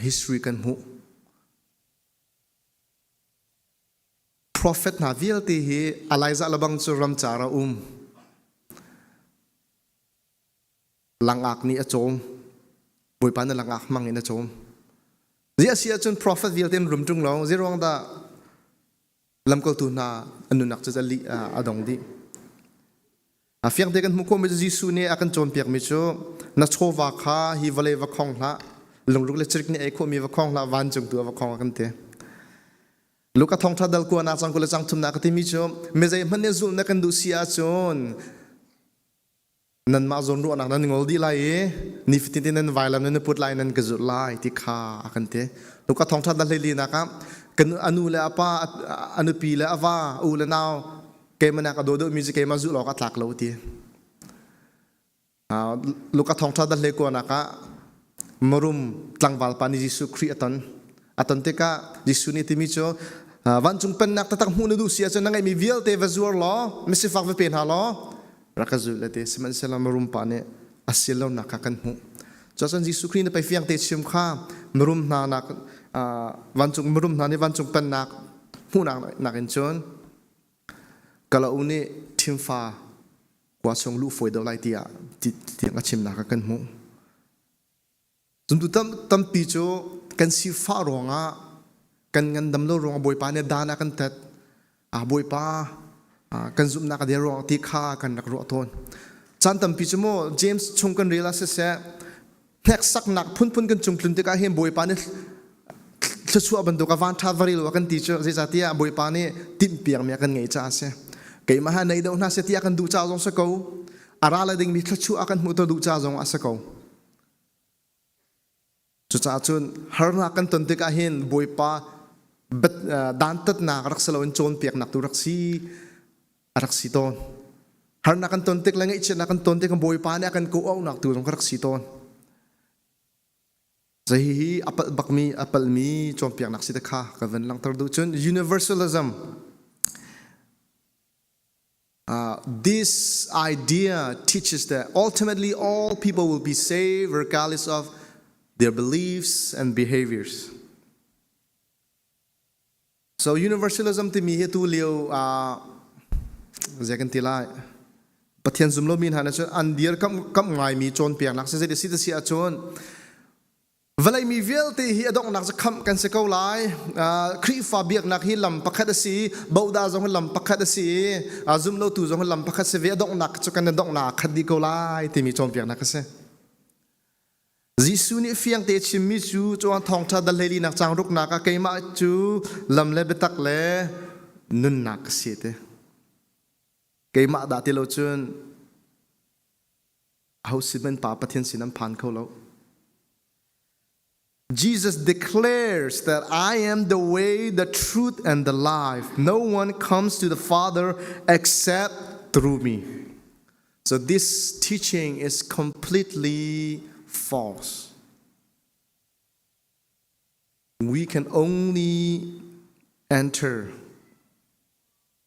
history kan hmuh. Profet hna vialte hi Elijah lebang cu ramcar a um. Langak nih a cawm. Bawipa nih langak hmang in a cawm. Ziah si ahcun profet vialte an rum ṭung lo. Zeiruang dah lamkaltu hna an nunnak cu a dong dih. A fiangte kan hmuh khawhmi cu Jesuh nih a kan cawnpiakmi cu na chawva kha hi vawlei va khong hlah, lungruk le cirik nih ei khawhmi va khong hlah, vancung tu ah va khong a kan ti. Luka thawngṭha dal kuanak cang kul le cang thumnak ka timi cu mizei hmanh nih zulh na kan duh si ahcun nanmah zawn ruahnak nan ngol dih lai i nifatin te nan vailam nan put lai nan ka zulh lai ti kha a kan ti. Luka thawngṭha dal hleili nak ah kan anu le a pa a nupi le a va u le nau keimah nak a daw deuhmi cu keimah zulh awk a tlak lo ti. Luka thawngṭha dal hlei kuanak ah marum tlangval pa nih Jesuh Khrih a ton. A ton tikah Jesuh nih timi cu vancung pennak taktak hmuh na duh si ahcun na ngeihmi vialte va zuar law misifak va pe hna law rak ka zul le ti. Sihmanhsehlaw marum pa nih a sian lonak kha kan hmuh. Cuacun Jesuh Khrih nih pei fiang te chim kha marum hna nak vancung marum hna nih vancung pennak hmuhnak nakin cun kalauk nih thimfa khua chung luh fawi deuh lai tiah tiang a chimnak ah kan hmuh. Zumtu tam, tampi cu kan sifah ruangah kan ngandam lo ruangah Bawipa nih dan a kan tet. Ah Bawipa kan zumhnak a der ruangah ti kha kan rak ruah tawn. Caan tampi cu mu James chung kan rel ah siseh hneksaknak phunphun kan cung tlun tikah hin Bawipa nih thluachuah bantuk a van ṭha varil wa kan ti cu zeicahtiah Bawipa nih timhpiakmi a kan ngeih caah a si. Keimah ha nei deuh hna seh tiah kan duh ca zong si ko. A ra le dingmi thluachuah a kan hmuhter duh ca zong a si ko. Cucaah cun harnak kan ton tikah hin Bawipa dantatnak rak si loin cawnpiaknak tu rak si a rak si tawn. Harnak kan ton tik le ngaihchiatnak kan ton tik Bawipa nih a kan kawh-auhnak tu zong ka rak si tawn. Zei hi a palh bakmi a palhmi cawnpiaknak si te kha ka van langhter duh cun universalism Uh, this idea teaches that ultimately all people will be saved regardless of their beliefs and behaviors. So universalism timi hi tu lio ah zei kan ti lai Pathian zum lomi hna nih cun an dir kam kam ngaimi cawnpiaknak si zei si si ahcun vawlei mi vialte hi a donghnak cu khamh kan si ko lai. Khrihfa biaknak hi lam pakhat a si, boda zong hi lam pakhat a si, zumlotu zong hi lam pakhat si ve a donghnak cu kan donghnak khat dih ko lai timi cawnpiaknak a si. Jesuh nih fiangte chimmi cu cuan thawngṭha dal hleilinak caang ruknak ah keimah cu lam le biatak le nunnak ka si te. Keimah dah ti lo cun aho sin man Pa Pathian sin an phan kho lo. Jesus declares that I am the way, the truth, and the life. No one comes to the Father except through me. So this teaching is completely false. We can only enter,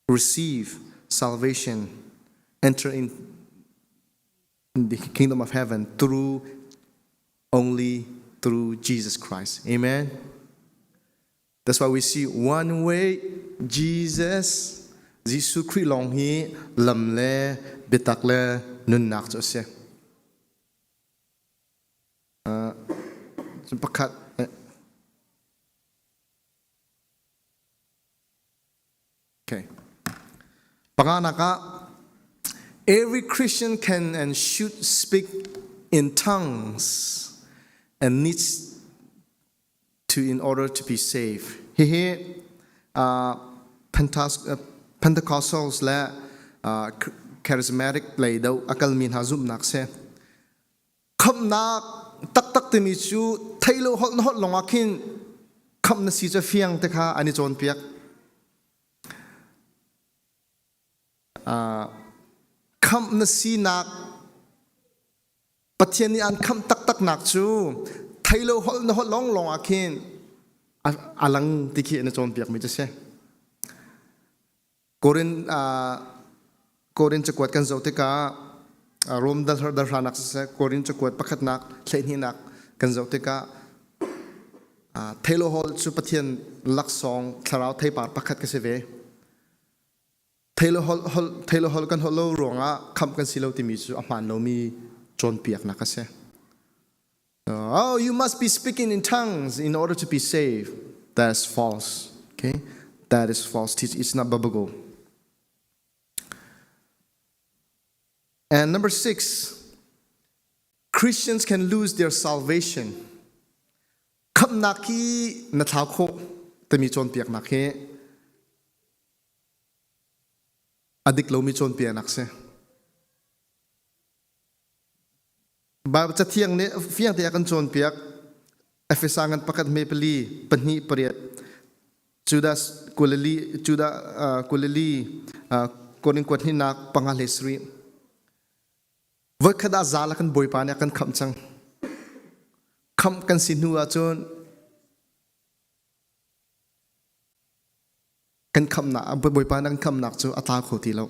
receive salvation, enter in the kingdom of heaven through only through Jesus Christ. Amen. That's why we see one way Jesus Jesuh Khrih lawng hi lam le biatak le nunnak cu a si. Uh, pakhat Okay. Panganak ah every Christian can and should speak in tongues and needs to in order to be safe. Hihi uh, Pentecostals le uh, charismatic lei do akalmi hna zumhnak si. Khamnak taktak timi cu theilo holh na holh longah khin khamh na si cu fiang te kha an i cawnpiak. Uh, khamh na sinak Pathian nih an khamh taktaknak cu theilo holh na holh lawnglawng ah khin a lang ti khi na cawnpiakmi cu si. Korin Korin cakuat kan zoh tikah Rom dal hranak siseh Korin cakuat pakhatnak hleihnihnak kan zoh tikah theilo holh cu Pathian laksawng thlarau theipar pakhat ka si ve. Theilo holh kan holh lo ruangah khamh kan si lo timi cu a hmaan lomi cawnpiaknak a si. Oh, you must be speaking in tongues in order to be saved. That's false. Okay? That is false. It's not biblical. And number six, Christians can lose their salvation. Khamhnak hi na thlau khawh timi cawnpiaknak hi A dik lomi cawnpiaknak si. Bible cathiang nih fiang te a kan cawnpiak. Efesa ngan pakhat hme pali pahnih pariat Judas kulili Judah uh, kulili uh, Korin kuat hninak panga le sri voikhat ah zal kan bawipa nih a kan khamh cang khamh kan si hnu ahcun Kan khamhnak Bawipa nih kan khamhnak cu a tlau kho ti lo.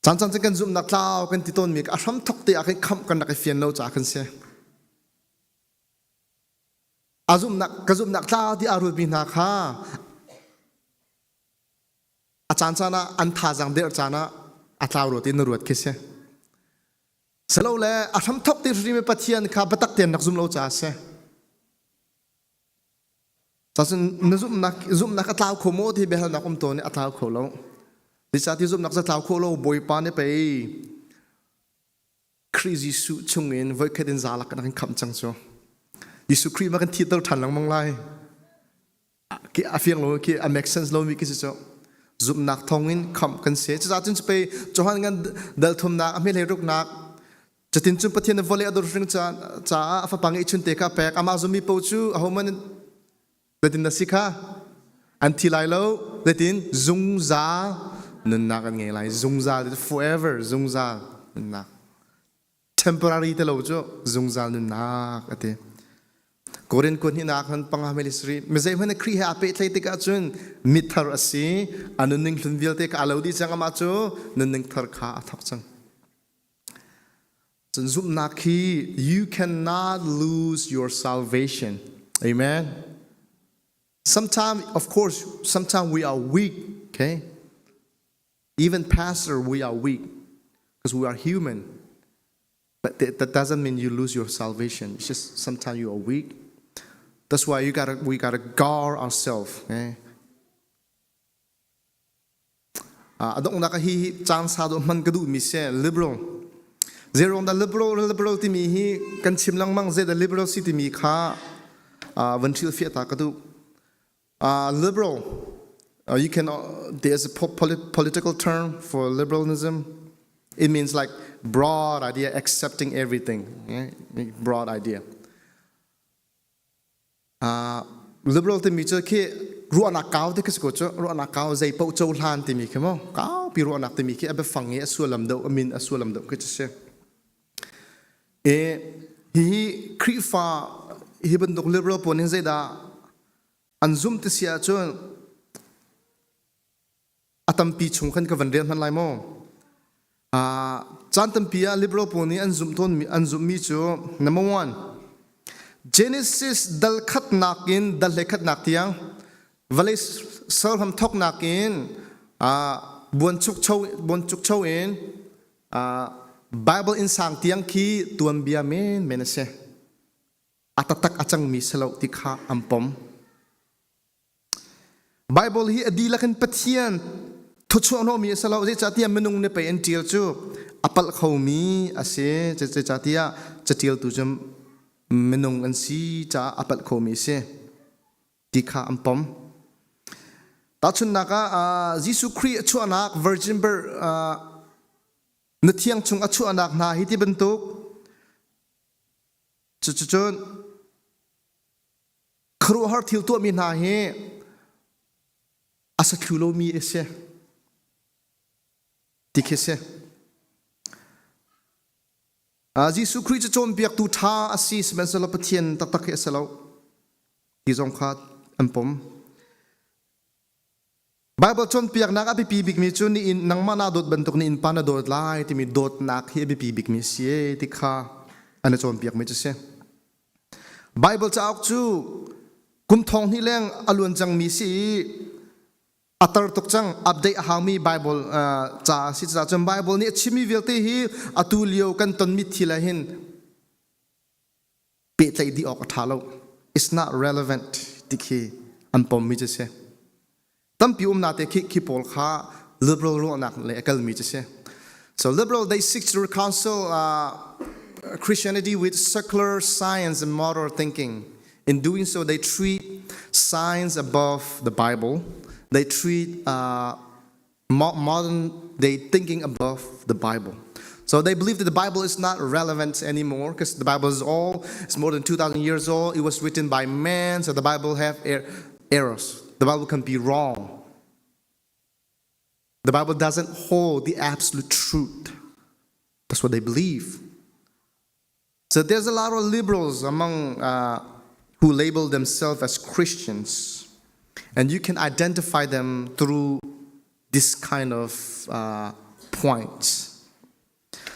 Caan caan cun kan zumhnak tlau kan ti tawnmi a hram thok te ah khin khamh kan rak i fian lo caah kan si. A zumhnak ka zumhnak tlau ti aa ruatmi hna kha a caan caan ah an thazaang der caan ah a tlau ruat in na ruat khi si. Silole a hram thok ti hrim i Pathian kha biatak tein rak zum lo caah a si. Cun na zumhnak zumhnak a tlau kho maw ti biahalnak um tawn i a tlau kho lo. Zeicahtiah zumhnak cu a tlau kho lo Bawipa nih pei Khrih Jesuh chungin voikhat in zalak in a kan khamh cang cu. Jesuh Khrih ma kan thiter ṭhan lengmang lai. Ki a fiang lo ki a make sense lomi khi si cu. Zumhnak thawngin khamh kan si. Cucaah cun pei Johan ngan dal thumnak a hmehlei ruknak Cutin cun Pathian nih vawlei a dawr caah a fapa ngeihchun te kha a pek. Amah zummi paoh cu ahohmanh zeitin na si kha an thi lai lo. Zeitin zungzal nunnak an ngei lai. Zungzal forever zungzal nunnak. Temporary te lo cu zungzal nunnak a ti. Korin kun hinak han panga meli sri mizei hmanh Khrih he aa pehthlei tikah cun mithar a si a nunning hlun vialte kha a lo dih cang amah cu nunning thar kha a thawk cang. Cun zumhnak hi you cannot lose your salvation. Amen. Sometimes, of course, sometimes we are weak, okay? Even pastor, we are weak because we are human. But that doesn't mean you lose your salvation. It's just sometimes you are weak. That's why you gotta, we gotta guard ourselves. Okay? A donghnak ah hi caan sa dawh hman ka duhmi si liberal. Zeiruang dah liberal liberal timi hi kan chim lengmang zeidah liberal si timi kha van hrilhfiah ta ka duh. Liberal, you can there's a political term for liberalism. It means like broad idea, accepting everything. Yeah? Broad idea. Liberal timi cu khi ruahnak kau ti khi si ko cu ruahnak kau zei paoh cohlan timi khi mu kaupi ruahnak timi khi a biafang i a sullam deuh a min a sullam deuh khi cu si e hihi Khrihfa hi bantuk liberal pawl nih zeidah an zumh ti si ahcun a tampi chung khan ka van rel hmanh lai maw caan tampi ah liberal pawl nih an zumh tawnmi an zumhmi cu number one Genesis dal khatnak in dal hlei khatnak tiang vawlei serhlam thawknak in buanchukcho buanchukcho in Bible innsang tiang khi tuanbia menmen a si a taktak a cangmi si lo ti kha an pom Baibal hi a dihlak in Pathian thuchuah hnawhmi a si lo. Zeicahtiah minung nih pei an ṭial cu a palh khomi a si. Zeicahtiah caṭialtu cu minung an si caah a palh khomi a si ti kha an pom. Tahchunhnak ah Jesuh Khrih a chuahnak virgin birth na thiang chung a chuahnak hna hi ti bantuk cucun Khuaruahhar thil tuahmi hna hi a sathlu lomi a si ti khi si. Jesuh Khrih cu cawnpiaktu ṭha a si sihmanhsehlaw Pathian taktak hi a si lo ti zong kha an pom. Baibal cawnpiaknak a biapi bikmi cu ni in nangmah naa dawt bantuk ni innpa na dawt lai timi dawtnak hi a biapi bikmi a si ti kha an i cawnpiakmi cu si. Baibal cauk cu kum thong hnih leng a luan cangmi si i a tar tuk cang update a haumi Baibal ca a si caah cun Baibal nih a chimmi vialte hi atu lio kan tonmi thil ah hin pehtlaih dih awk a ṭha lo it's not relevant ti khi an pommi cu si tampi umnak te khi khi pawl kha liberal ruahnak le a kalmi cu si so liberal they seek to reconcile uh, Christianity with secular science and modern thinking in doing so they treat science above the Bible they treat uh, modern day thinking above the Bible. So they believe that the Bible is not relevant anymore because the Bible is old. It's more than 2,000 years old. It was written by man, so the Bible have er- errors. The Bible can be wrong. The Bible doesn't hold the absolute truth. That's what they believe. So there's a lot of liberals among uh, who label themselves as Christians, and you can identify them through this kind of uh, points.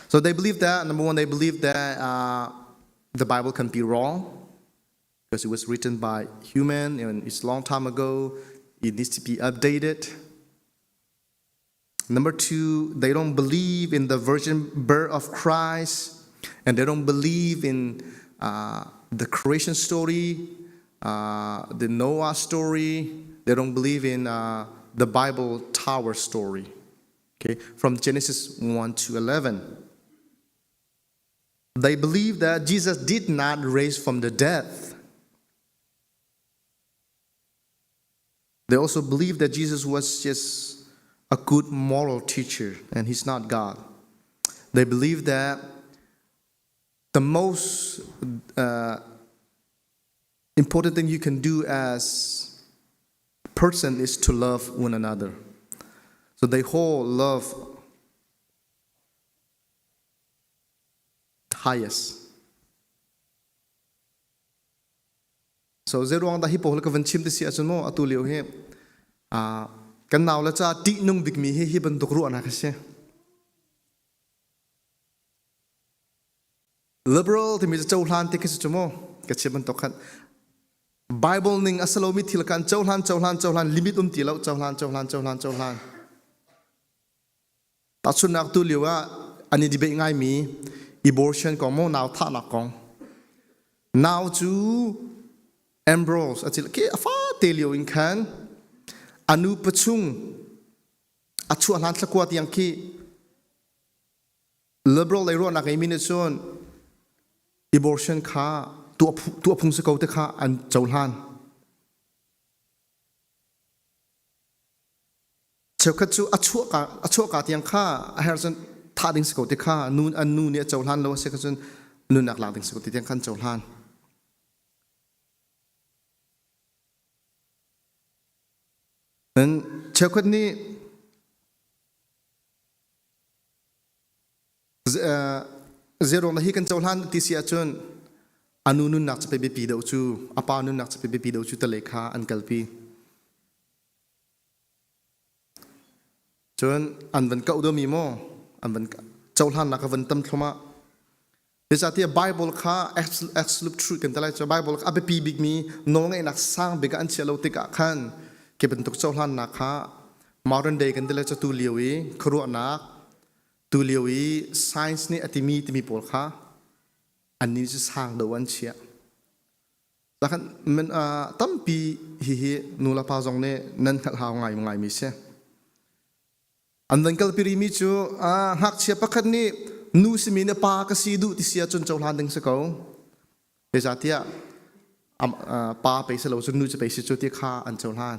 So they believe that number one, they believe that uh, the Bible can be wrong because it was written by human and it's a long time ago. It needs to be updated. Number two, they don't believe in the virgin birth of Christ, and they don't believe in uh, the creation story, uh, the Noah story. They don't believe in uh, the Bible Tower story. Okay, from Genesis 1 to 11. They believe that Jesus did not raise from the dead. They also believe that Jesus was just a good moral teacher and he's not God. They believe that the most uh, important thing you can do as person is to love one another. So they hold love highest. So zeiruang dah hi pawl ka van chim ti si ahcun maw atu lio hi kan nau le ca ṭihnung bikmi hi hi bantuk ruahnak a si. Liberal timi cu cohlan ti khi si cu mu ka chim bantuk khan. Bible ning a si lomi thil kha an cohlan cohlan cohlan limit um ti lo cohlan cohlan cohlan cohlan. Tahchunhnak tu lio ah an i debate ngaimi abortion kong maw nau thahnak kong. Nau cu Ambrose a cil ke a fate lio in khan a nu pachung a chuah hlan thlakua tiang khi liberal lei ruahnak ngeimi nih cun abortion kha tuah phung si ko te kha an cohlan. Cheukhat cu a chuahka a chuahka tiang kha a her cun thah ding si ko ti kha nu an nu nih a cohlan lo a si kha cun nunnak lak ding si ko ti tiang khan cohlan. Nan cheukhat nih Zeiruang dah hi kan cohlan ti si ahcun a nu nunnak cu pei biapi deuh cu a pa nunnak cu pei biapi deuh cu tale kha an kalpi. Cun an van kauh dawmi maw an van cohlannak a van tam thlumah Zeicahtiah Bible kha absolute truth kan ti lai cu Bible kha a biapi bikmi nawlngeihnak sang bik ah an chiah lo tikah khan khi bantuk cohlannak kha modern day kan ti lai cu tu lio i khuaruahnak tu lio i science nih a timi timi pawl kha annih cu sang deuh an chiah. Zakhan men tampi hihi nu le pa zong nih nan hngalh hau ngai ngaimi si. An van kalpi rihmi cu ngakchia pakhat nih nu simi nih pa ka si duh ti si ahcun cohlan ding si ko. Zeicahtiah pa pei si lo cun nu cu pei si cu ti kha an cohlan.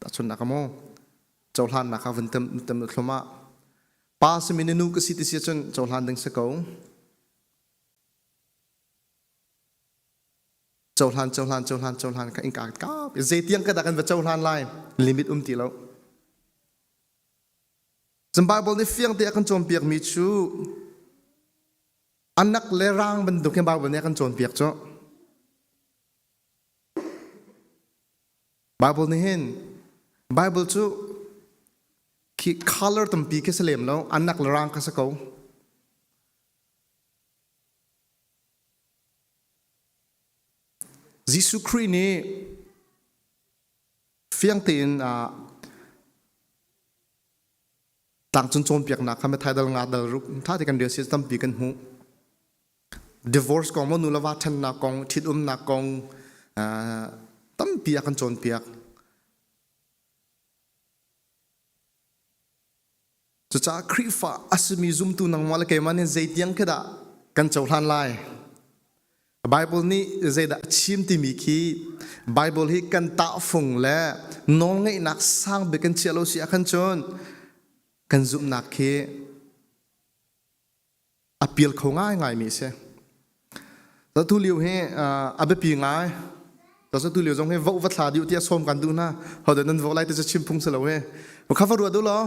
Tahchunhnak maw cohlannak kha vun tem tem thlum ah pa simi nih nu ka si ti si ahcun cohlan ding si ko. Cohlan cohlan cohlan cohlan kha innka kap zeitiang ka dah kan va cohlan lai limit um ti lo. Cun Baibal nih fiang te a kan cawnpiakmi cu anak le rang bantuk hin Baibal nih a kan cawnpiak cu. Baibal nih hin Baibal cu khi color tampi khi si lem lo anak le rang kha si ko. Jesuh Khrih nih fiang tein tlangcung cawnpiaknak kha Matthai dal nga dal ruk tha te kan rel si tampi kan hmuh. Divorce kong maw nu le va ṭhennak kong ṭhitumnak kong tampi a kan cawnpiak. Cucaah Khrihfa a simi zumtu nangmah le keimah nih zeitiang khi dah kan cohlan lai? Bible nih zeidah a chim timi khi Bible hi kan tahfung le nawlngeihnak sang bik kan chiah lo si ahkhan cun kan zumhnak khi a pial kho ngaingaimi a si. Tu lio hi a biapi ngai. Tu lio zong hi voh va thla dih tiah sawm kan duh hna. Hodah nan voh lai ti cu chim phung si lo he. Kha va ruat u law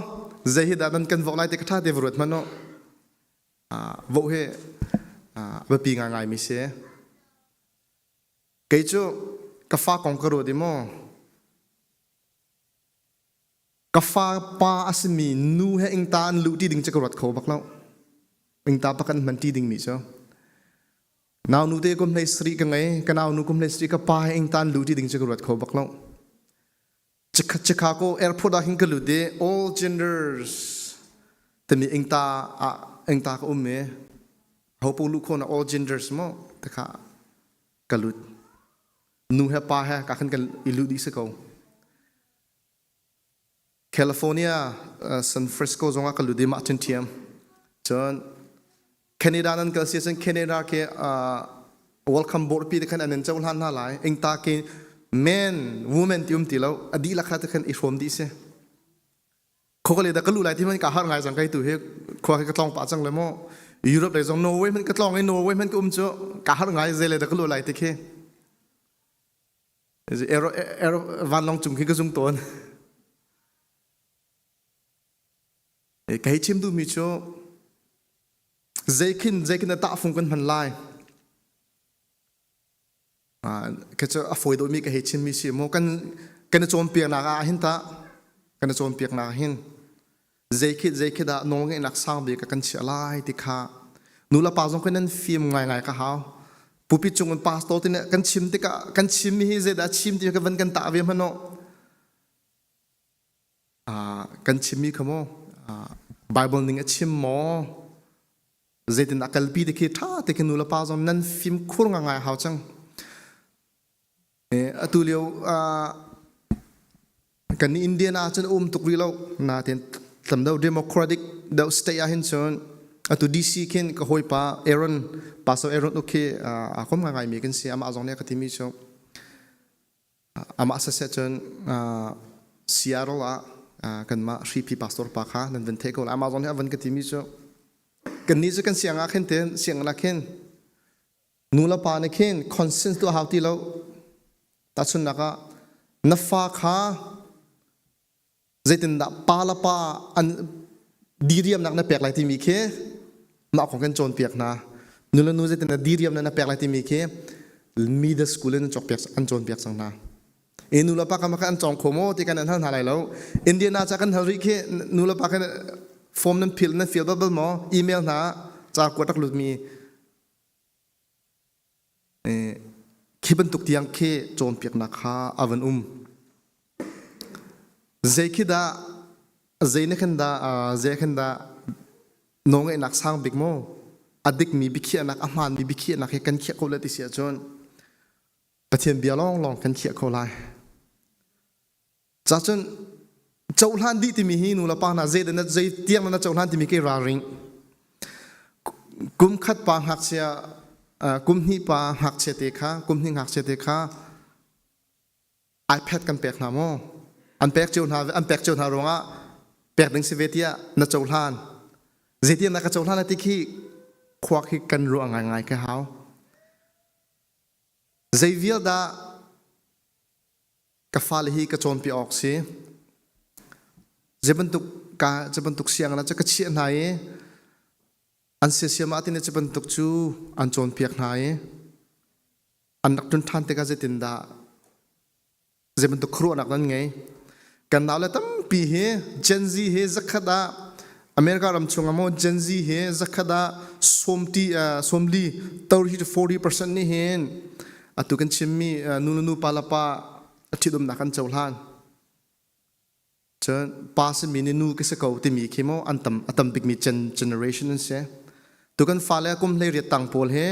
zei hi dah nan kan voh lai ti ka ṭha te va ruat hmanh u. Voh hi a biapi ngaingaimi si. Kei cu ka fa kong ka ruat i maw Ka fa pa a simi nu he ingta an luh ti ding cu ka ruat kho bak lo. Ingta pakhat an hman ti dingmi cu. Nau nu te kum hlei sarih ka ngei, ka nau nu kum hlei sarih ka pa he ingta an luh ti ding cu ka ruat kho bak lo. Chicago airport ah hin ka lut i all genders timi ingta ah ingta ka um i hopo luh khawhnak all genders mo takha ka lut. Nu he pa he ka khan kan i luh dih si ko. California, San Francisco zongah ka lut i mah cun ṭhiam. Cun Canada nan kal si cun Canada ke welcome board pi te khan an in cohlan hna lai. Ingta ke men, women ti um ti lo. A dihlak kha te khan i hrawm dih si. Khokale da ka lu lai ti man ka har ngai cang kai tu hi khua hi ka tlong pah cang le mo. Europe lei zong Norway hmanh ka tlong i Norway hmanh ka um cu ka har ngai zele da ka lu lai ti khi. Aero, aero, vanlawng cung khi ka zung tawn. Ka hei chim duhmi cu zeikhin zeikhin na tahfung kan hman lai. Ka cu a fawi dawhmi ka hei chimmi si maw kan kan i cawnpiaknak ah hin tah kan i cawnpiaknak ah hin zeikhi zeikhi dah nawlngeihnak sang bik ah kan chiah lai ti kha nu le pa zong khi nan fim ngaingai ka hau. Pupi cung in pastor ti nih kan chim tikah kan chimmi hi zeidah chim ti ka van kan tah ve hmanh kan chimmi kha maw Bible ning a chim maw zeitin a kalpi te khi ṭha te khi nu le pa zong nan fimkhur ngai hau cang atu lio kan Indian ah cun um tuk rih lo nain tam deuh democratic deuh state ah hin cun atu DC khin ka hawipa Aaron Pastor Aaron uk khi aa kom ngai mi kan si amah zong nih a ka timi cu amah saseh cun Seattle ah kanmah hripi pastor pa kha nan van theih ko lai amah zong nih a van ka timi cu kannih cu kan siang ah khin ten sianginn ah khin Nu le pa nih khin consent tuah hau ti lo. Tahchunhnak ah na fa kha zeitindah pa le pa an diriamnak na pek lai timi khi mah kong kan cawnpiak hna. Nu le nu zeitindah diriamnak na pek lai timi khi middle school in an cawnpiak an cawnpiak cang hna. E nu le pa kha an cawng kho maw ti kan an hal hna lai lo. Indiana ca kan hal rih khi nu le pa khan form nan fill nan fill bal bal maw email hna ca kuat rak lut mi Khi bantuk tiang khi cawnpiaknak kha a van um. Zei khi dah zei na khan dah zei khan dah nawlngeihnak sang bik maw a dikmi biakhiahnak a hmaanmi biakhiahnak hi kan khiah ko le ti si ahcun Pathian bia lawnglawng kan khiah kho lai. Cacun cohlan dih timi hi nu le pa hna zei na zei tiang na cohlan timi ke ralring. Kum khat pa ngakchia kum hnih pa ngakchia te kha kum hnih ngakchia te kha iPad kan pek hna maw? An pek cio hna an pek cio hna ruangah pek ding si ve tiah na cohlan. Zeitiang na ka cohlan ti khi khua khi kan ruah ngaingai ka hau. Zei vial dah Ka fale hi ka cawnpiak awk si. Zei bantuk ka zei bantuk sianginn ah cu ka chiah hna i an siasiam ah tine cu bantuk cu an cawnpiak hna i an rak ṭun ṭhan tikah zeitindah zei bantuk khuaruahnak nan ngei. Kan naule tampi hi Gen Z hi zakhat ah America ram chungah maw Gen Z hi zakhat ah sawmti sawmli 30 to 40% nih hin atu kan chimmi nu le nu pa le pa a ṭhitumnak an cohlan. Cun pa simi nih nu ka si ko timi khi maw an tam a tam bikmi generation an si. Tu kan fale kum hlei riat tang pawl hi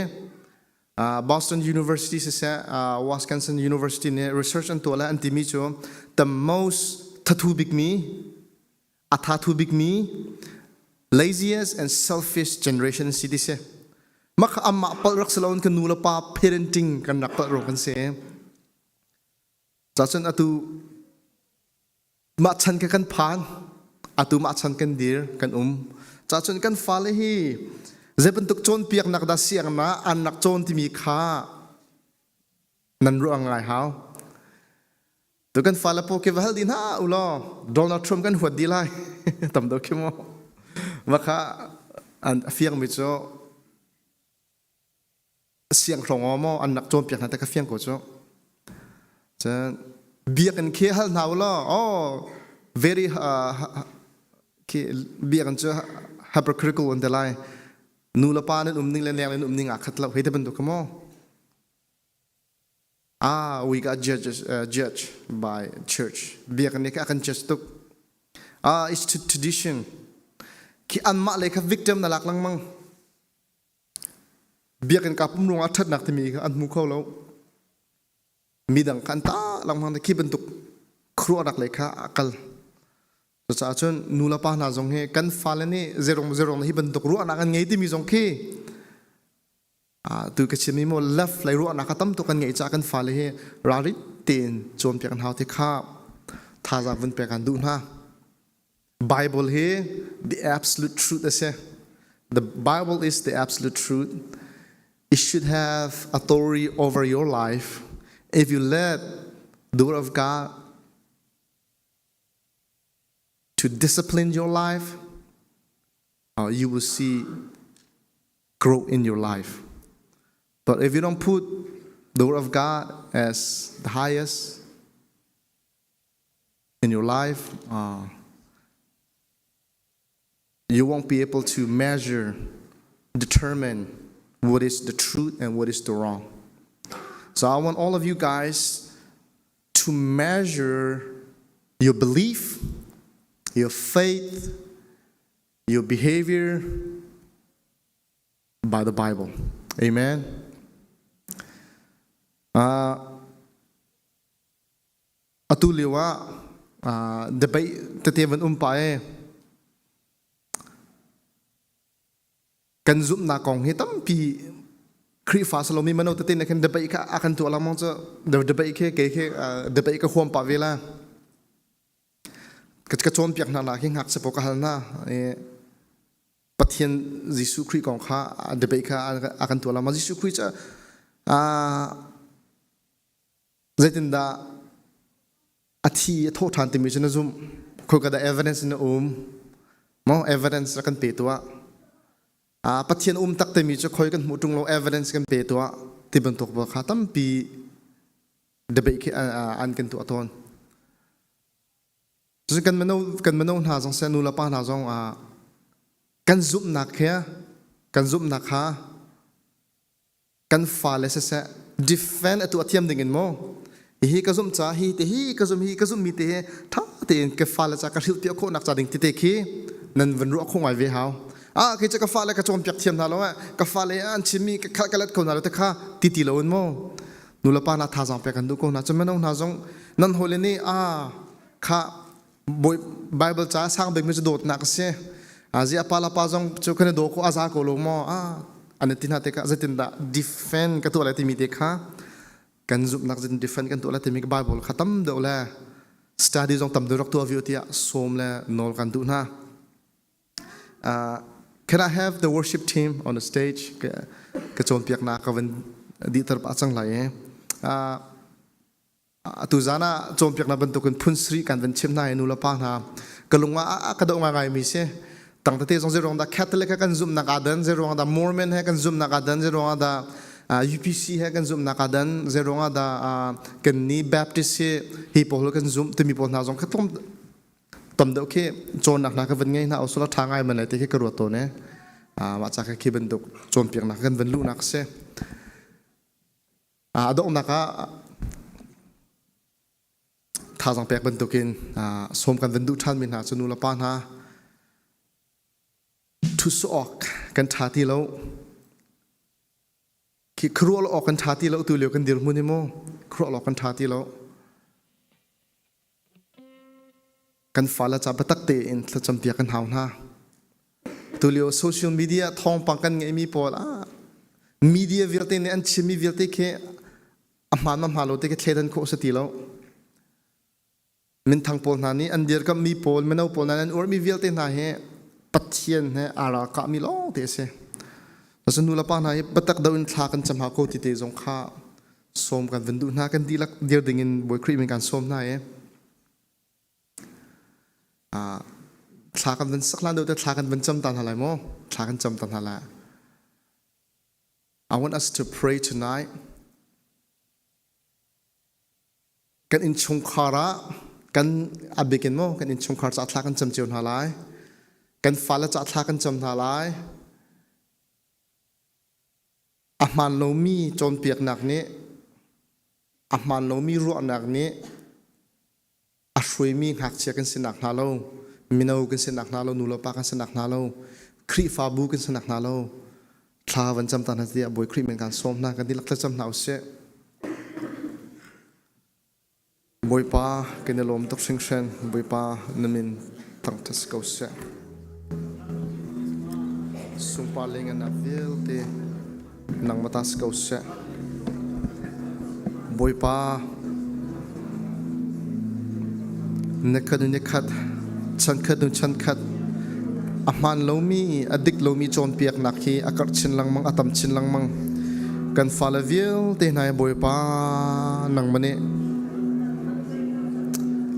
Boston University siseh Wisconsin University nih research an tuah le an timi cu the most thathu bikmi a thathu bikmi laziest and selfish generation si ti si. Mah kha amah palh rak si loin kan nu le pa parenting kan rak palh ruang kan si. Cacun atu mah chan kha kan phan atu mah chan kan dir kan um cacun kan fale hi zei bantuk cawnpiaknak dah siangnak an rak cawn timi kha nan ruah ngai hau tu kan fale pawl khi va hal dih hna u law Donald Trump kan huat dih lai tam deuh khi mu va kha an a fiangmi cu siang hrawng aw maw an rak cawnpiak hna te ka fiang ko cu cun biakinn khi hal hna u law oh very khi biakinn cu hypocritical an ti lai nu le pa nan um ning le leng nan um ning aa khat lo hei te bantuk kha maw ah we got judges judged by church biakinn nih kha a kan judge tuk ah it's tradition khi anmah le kha victim na lak lengmang Biakinn kaa pum ruangah ṭhatnak timi kha an hmu kho lo. Midang kha an tah lengmang khi bantuk khuaruahnak lei kha a kal. Cucaah cun nu le pa hna zong hi kan fale nih zeirong zeirong hi bantuk ruahnak an ngei timi zong khi tu ka chimmi maw left lei ruahnak kha tam tuk an ngeih caah kan fale hi ralrin tein cawnpiak an hau ti kha thazaang vun pek an duh hna. Bible hi the absolute truth a si. The Bible is the absolute truth. It should have authority over your life. If you let the Word of God to discipline your life, uh, you will see growth in your life. But if you don't put the Word of God as the highest in your life, uh, you won't be able to measure, determine what is the truth and what is the wrong. So I want all of you guys to measure your belief, your faith, your behavior by the Bible. Amen. Uh, atu lio ah debate tete van um pa e kan zumhnak kong hi tampi Khrihfa salomi mano tete na khan debate kha a kan tuah lengmang cu debate khi kei khi debate ka huam pah ve la ka cawnpiak hna nak hi ngakchia pawl ka hal hna Pathian Jesuh Khrih kong kha debate kha a kan tuah lengmang Jesuh Khrih cu zeitindah a thi a thawh ṭhan timi cu na zumh khoika dah evidence na um maw evidence kan pe tuah Pathian um tak timi cu khoi kan hmuh ṭung lo evidence kan pe tuah ti bantuk pawl kha tampi debate khi an kan tuah tawn Cun kan mino kan mino hna zong seh nu le pa hna zong kan zumhnak he kan zumhnak kha kan fale siseh defend atu a thiam ding in maw hi ka zumh ca hi te hi ka zum hi ka zumh mi te hi tha tein ka fale ca ka hrilh piak khawhnak ca ding tete khi nan van ruah khawh ngai ve hau ah kei cu ka fale ka cawnpiak thiam hna lo eh ka fale an chimmi ka khalh ka let ko hna lo te kha ti ti lo in maw nulepa hna thazaang pek kan duh ko hna cun mino hna zong nan hawile nih ah kha Bible ca sang bikmi cu dawtnak a si. Azi a pa la pa zong cu kan i daw ko a za ko lo maw? Ah, an ti hna tikah zeitindah defend ka tuah lai timi te kha kan zumhnak zeitin defend kan tuah lai timi Bible kha tam deuh le study zong tam deuh rak tuah viu tiah sawm le nawl kan duh hna. Can I have the worship team on the stage? Ka cawnpiaknak ka van dihter pah cang lai i. Atu zan ah cawnpiaknak bantukin phun sarih kan van chim hna i nu le pa hna ka lung ah a ka doh ngaingaimi si. Tang tete zong zeiruang dah Catholic he kan zumhnak aa dan, zeiruang dah Mormon he kan zumhnak aa dan, zeiruang dah UPC he kan zumhnak aa dan, zeiruang ah dah kan nih Baptist hi hi pawl kan zumh timi pawl hna zong kha tlawm tam deuh khi cawnnak hna ka van ngei hna usula ṭha ngai man lai ti khi ka ruat tawn e. Mah ca khi bantuk cawnpiaknak kan van luhnak si. A donghnak ah thazaang pek bantukin sawm kan van duh ṭhanmi hna cu nu le pa hna ṭhut awk kan ṭha ti lo. Khi khuaruah awk kan ṭha ti lo tu lio kan dirhmun hi mu khuaruah awk kan ṭha ti lo. Kan fale ca biatak tein thlacampiak kan hau hna. Tulio social media thawngpang kan ngeihmi pawl ah media vialte nih an chimmi vialte khi a hmaan ma hmaan lo te khi thleidan khawh a si ti lo. Minthang pawl hna nih an dirkamhmi pawl, mino pawl hna nih an uarmi vialte hna hi Pathian he aa ralkahmi lawng te a si. Cun nu le pa hna hi biatak do in thla kan cam hau ko ti te zong kha sawm kan van duh hna kan dihlak dir ding in Bawi Khrih min kan sawm hna i thla kan van sak hlan deuh te thla kan van cam ta hna lai maw thla kan cam ta hna lai I want us to pray tonight kan innchungkhar ah kan a bikin maw kan innchungkhar ca thla kan cam cio hna lai kan fale ca thla kan cam hna lai A hmaan lomi cawnpiaknak nih a hmaan lomi ruahnak nih a hruaimi ngakchia kan si nakhnga lo, mino kan si nakhnga lo, nulepa kan si nakhnga lo, Khrihfabu kan si nakhnga lo, thla van cam ta hna tiah Bawi Khrih min kan sawm hna, kan dihlak thlacam hna usih. Bawipa kan i lawm tuk hringhran. Bawipa na min thangṭhat si ko seh. Sungpa le ngannak vialte nangmah ta si ko seh. Bawipa nikhat in nikhat chankhat hnu chankhat a hmaan lomi a dik lomi cawnpiaknak hi a karh chin lengmang a tam chin lengmang kan fale vialte hna hi Bawipa nangmah nih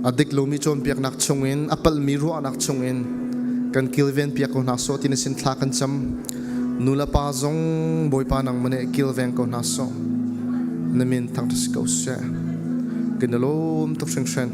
a dik lomi cawnpiaknak chungin a palhmi ruahnak chungin kan kilven piak ko hna sawh ti na sin thla kan cam nu le pa zong Bawipa nangmah nih kilveng ko hna sawh na min thangṭhat si ko seh kan i lawm tuk hringhran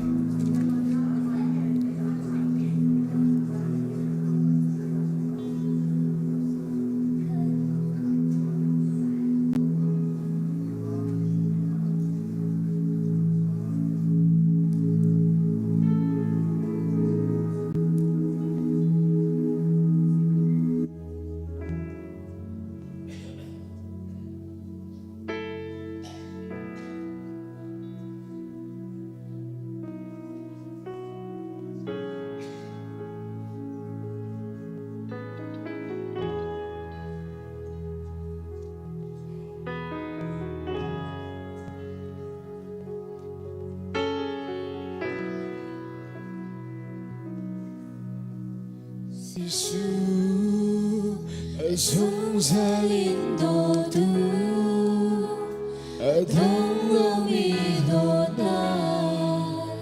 Jesuh zungzal in dawtu a dong lomi dawtnak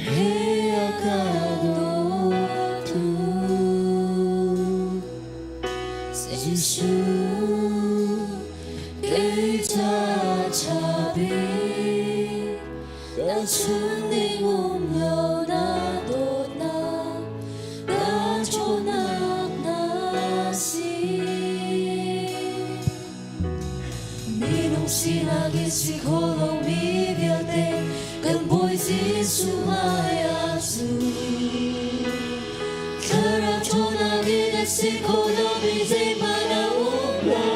he a ka dawtu. Jesuh kei ca ṭha bik na chung ding um lo na dawtnak na ṭhawnnak na si. Minung sinak in si kho lomi vialte kan Bawi Jesuh hmaiah cu Thlarau ṭhawnnak in a si kho lomi zeihmanh a um lo.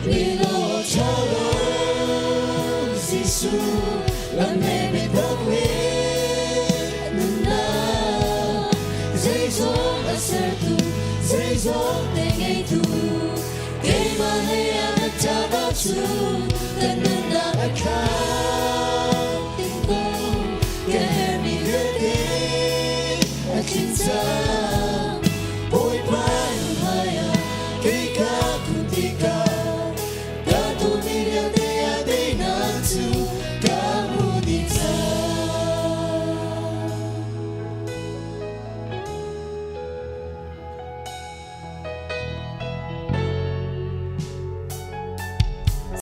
Mino ṭha lo Jesuh lam le biatak le nunnak zeizong a sertu zeizong te ngeitu keimah hlei ah na ṭah cu kan nunnak a khang ding ko ka herhmi vialte a tling cang Bawipa na hmaiah kei ka kun tikah ka tuahmi vialte ah teinak cu ka hmu dih cang.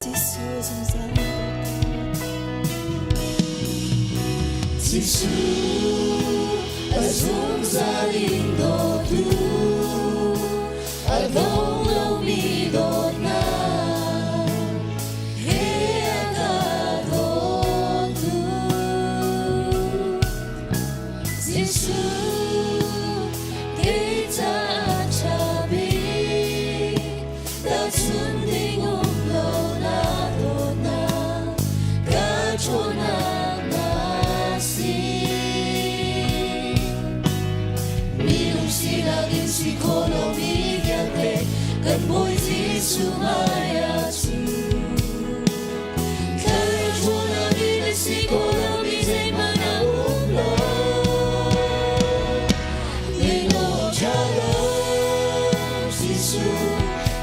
Jesuh zungzal na dawtnak. Jesuh a zungzal in dawtu a dong lomi dawtnak he a ka dawtu. Jesuh kei caah ṭha bik tahchun ding um lo na dawtnak ka ṭhawnnak na si. Minung sinak in si kho lomi vialte kan Bawi Jesuh hmaiah cu Thlarau ṭhawnnak in a si kho lomi zeihmanh a um lo. Mino ṭha lo Jesuh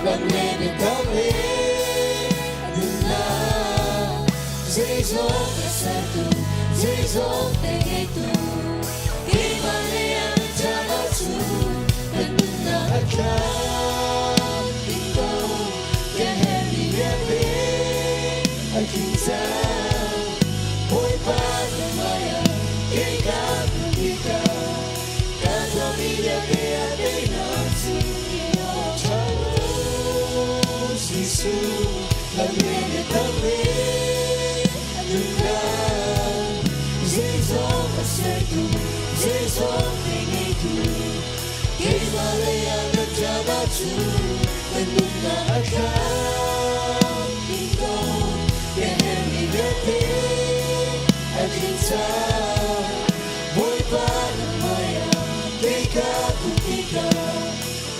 lam le biatak le nunnak zeizong a sertu zeizong te ngeitu keimah lei ah na ṭha cu kan nunnak a tlam ding ko ka herhmi vialte a tling cang Bawipa na hmaiah kei ka kun tikah ka tuahmi vialte a teinak cu ṭha lo Jesuh lam le biatak le nunnak zeizong a sertu zeizong te ngeitu keimah lei ah na ṭah cu kan nunnak a tlam ding ko ka herhmi vialte a tling cang Bawipa na hmaiah kei ka kun tikah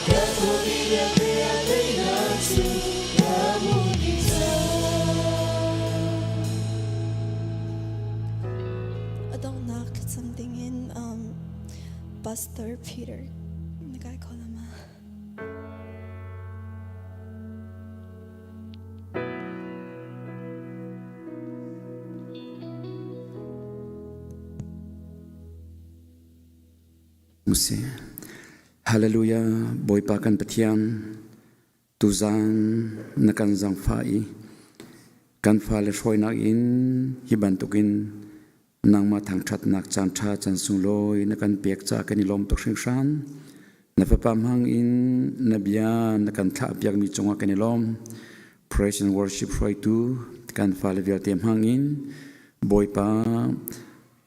ka tuahmi vialte a teinak cu ka hmuh dih cang. A donghnak thlacam dingin Pastor Peter na kai kho la ma? Musi. Hallelujah Bawipa kan Pathian tuzan na kan zangfah i kan fale hruainak in hi bantukin nangmah thangṭhatnak caan ṭha caan sunglawi na kan pek caah kan i lawm tuk hringhran. Na fapa hmang in na bia na kan thlah piakmi cungah kan i lawm. Praise and worship hruaitu kan fale vialte hmang in Bawipa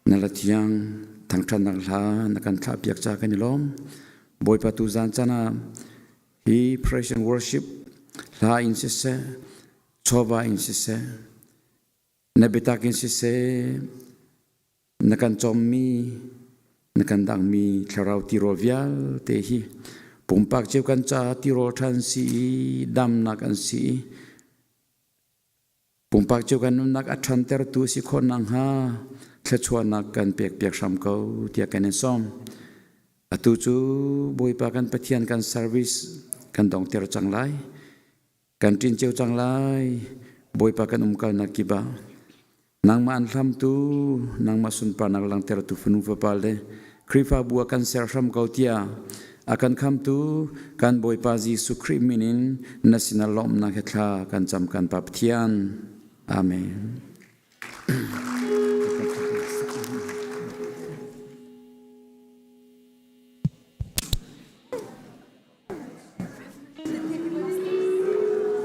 na la thiang thangṭhatnak hla na kan thlah piak caah kan i lawm. Bawipa tu zan caan ah hi praise and worship hla in siseh, chawva in siseh, na biatak in siseh, na kan cawmmi, na kan dangmi thlarau tirawl vialte hi pumpak cio kan caah tirawl ṭhan si i damnak an si i pumpak cio kan nunnak a ṭhantertu si khawh nakhnga thluachuahnak kan pek piak hram ko tiah kan in sawm. Atu cu Bawipa kan Pathian kan service kan dongter cang lai. Kan ṭin cio cang lai. Bawipa kan umkalnak kip ah nangmah an hlamtu, nangmah sunparnak langhtertu fanu fapa le Khrihfabu ah kan ser hram ko tiah a kan khamtu kan Bawipa Jesuh Khrih min in na sinah lawmhnak he thla kan cam kan Pa Pathian. Amen.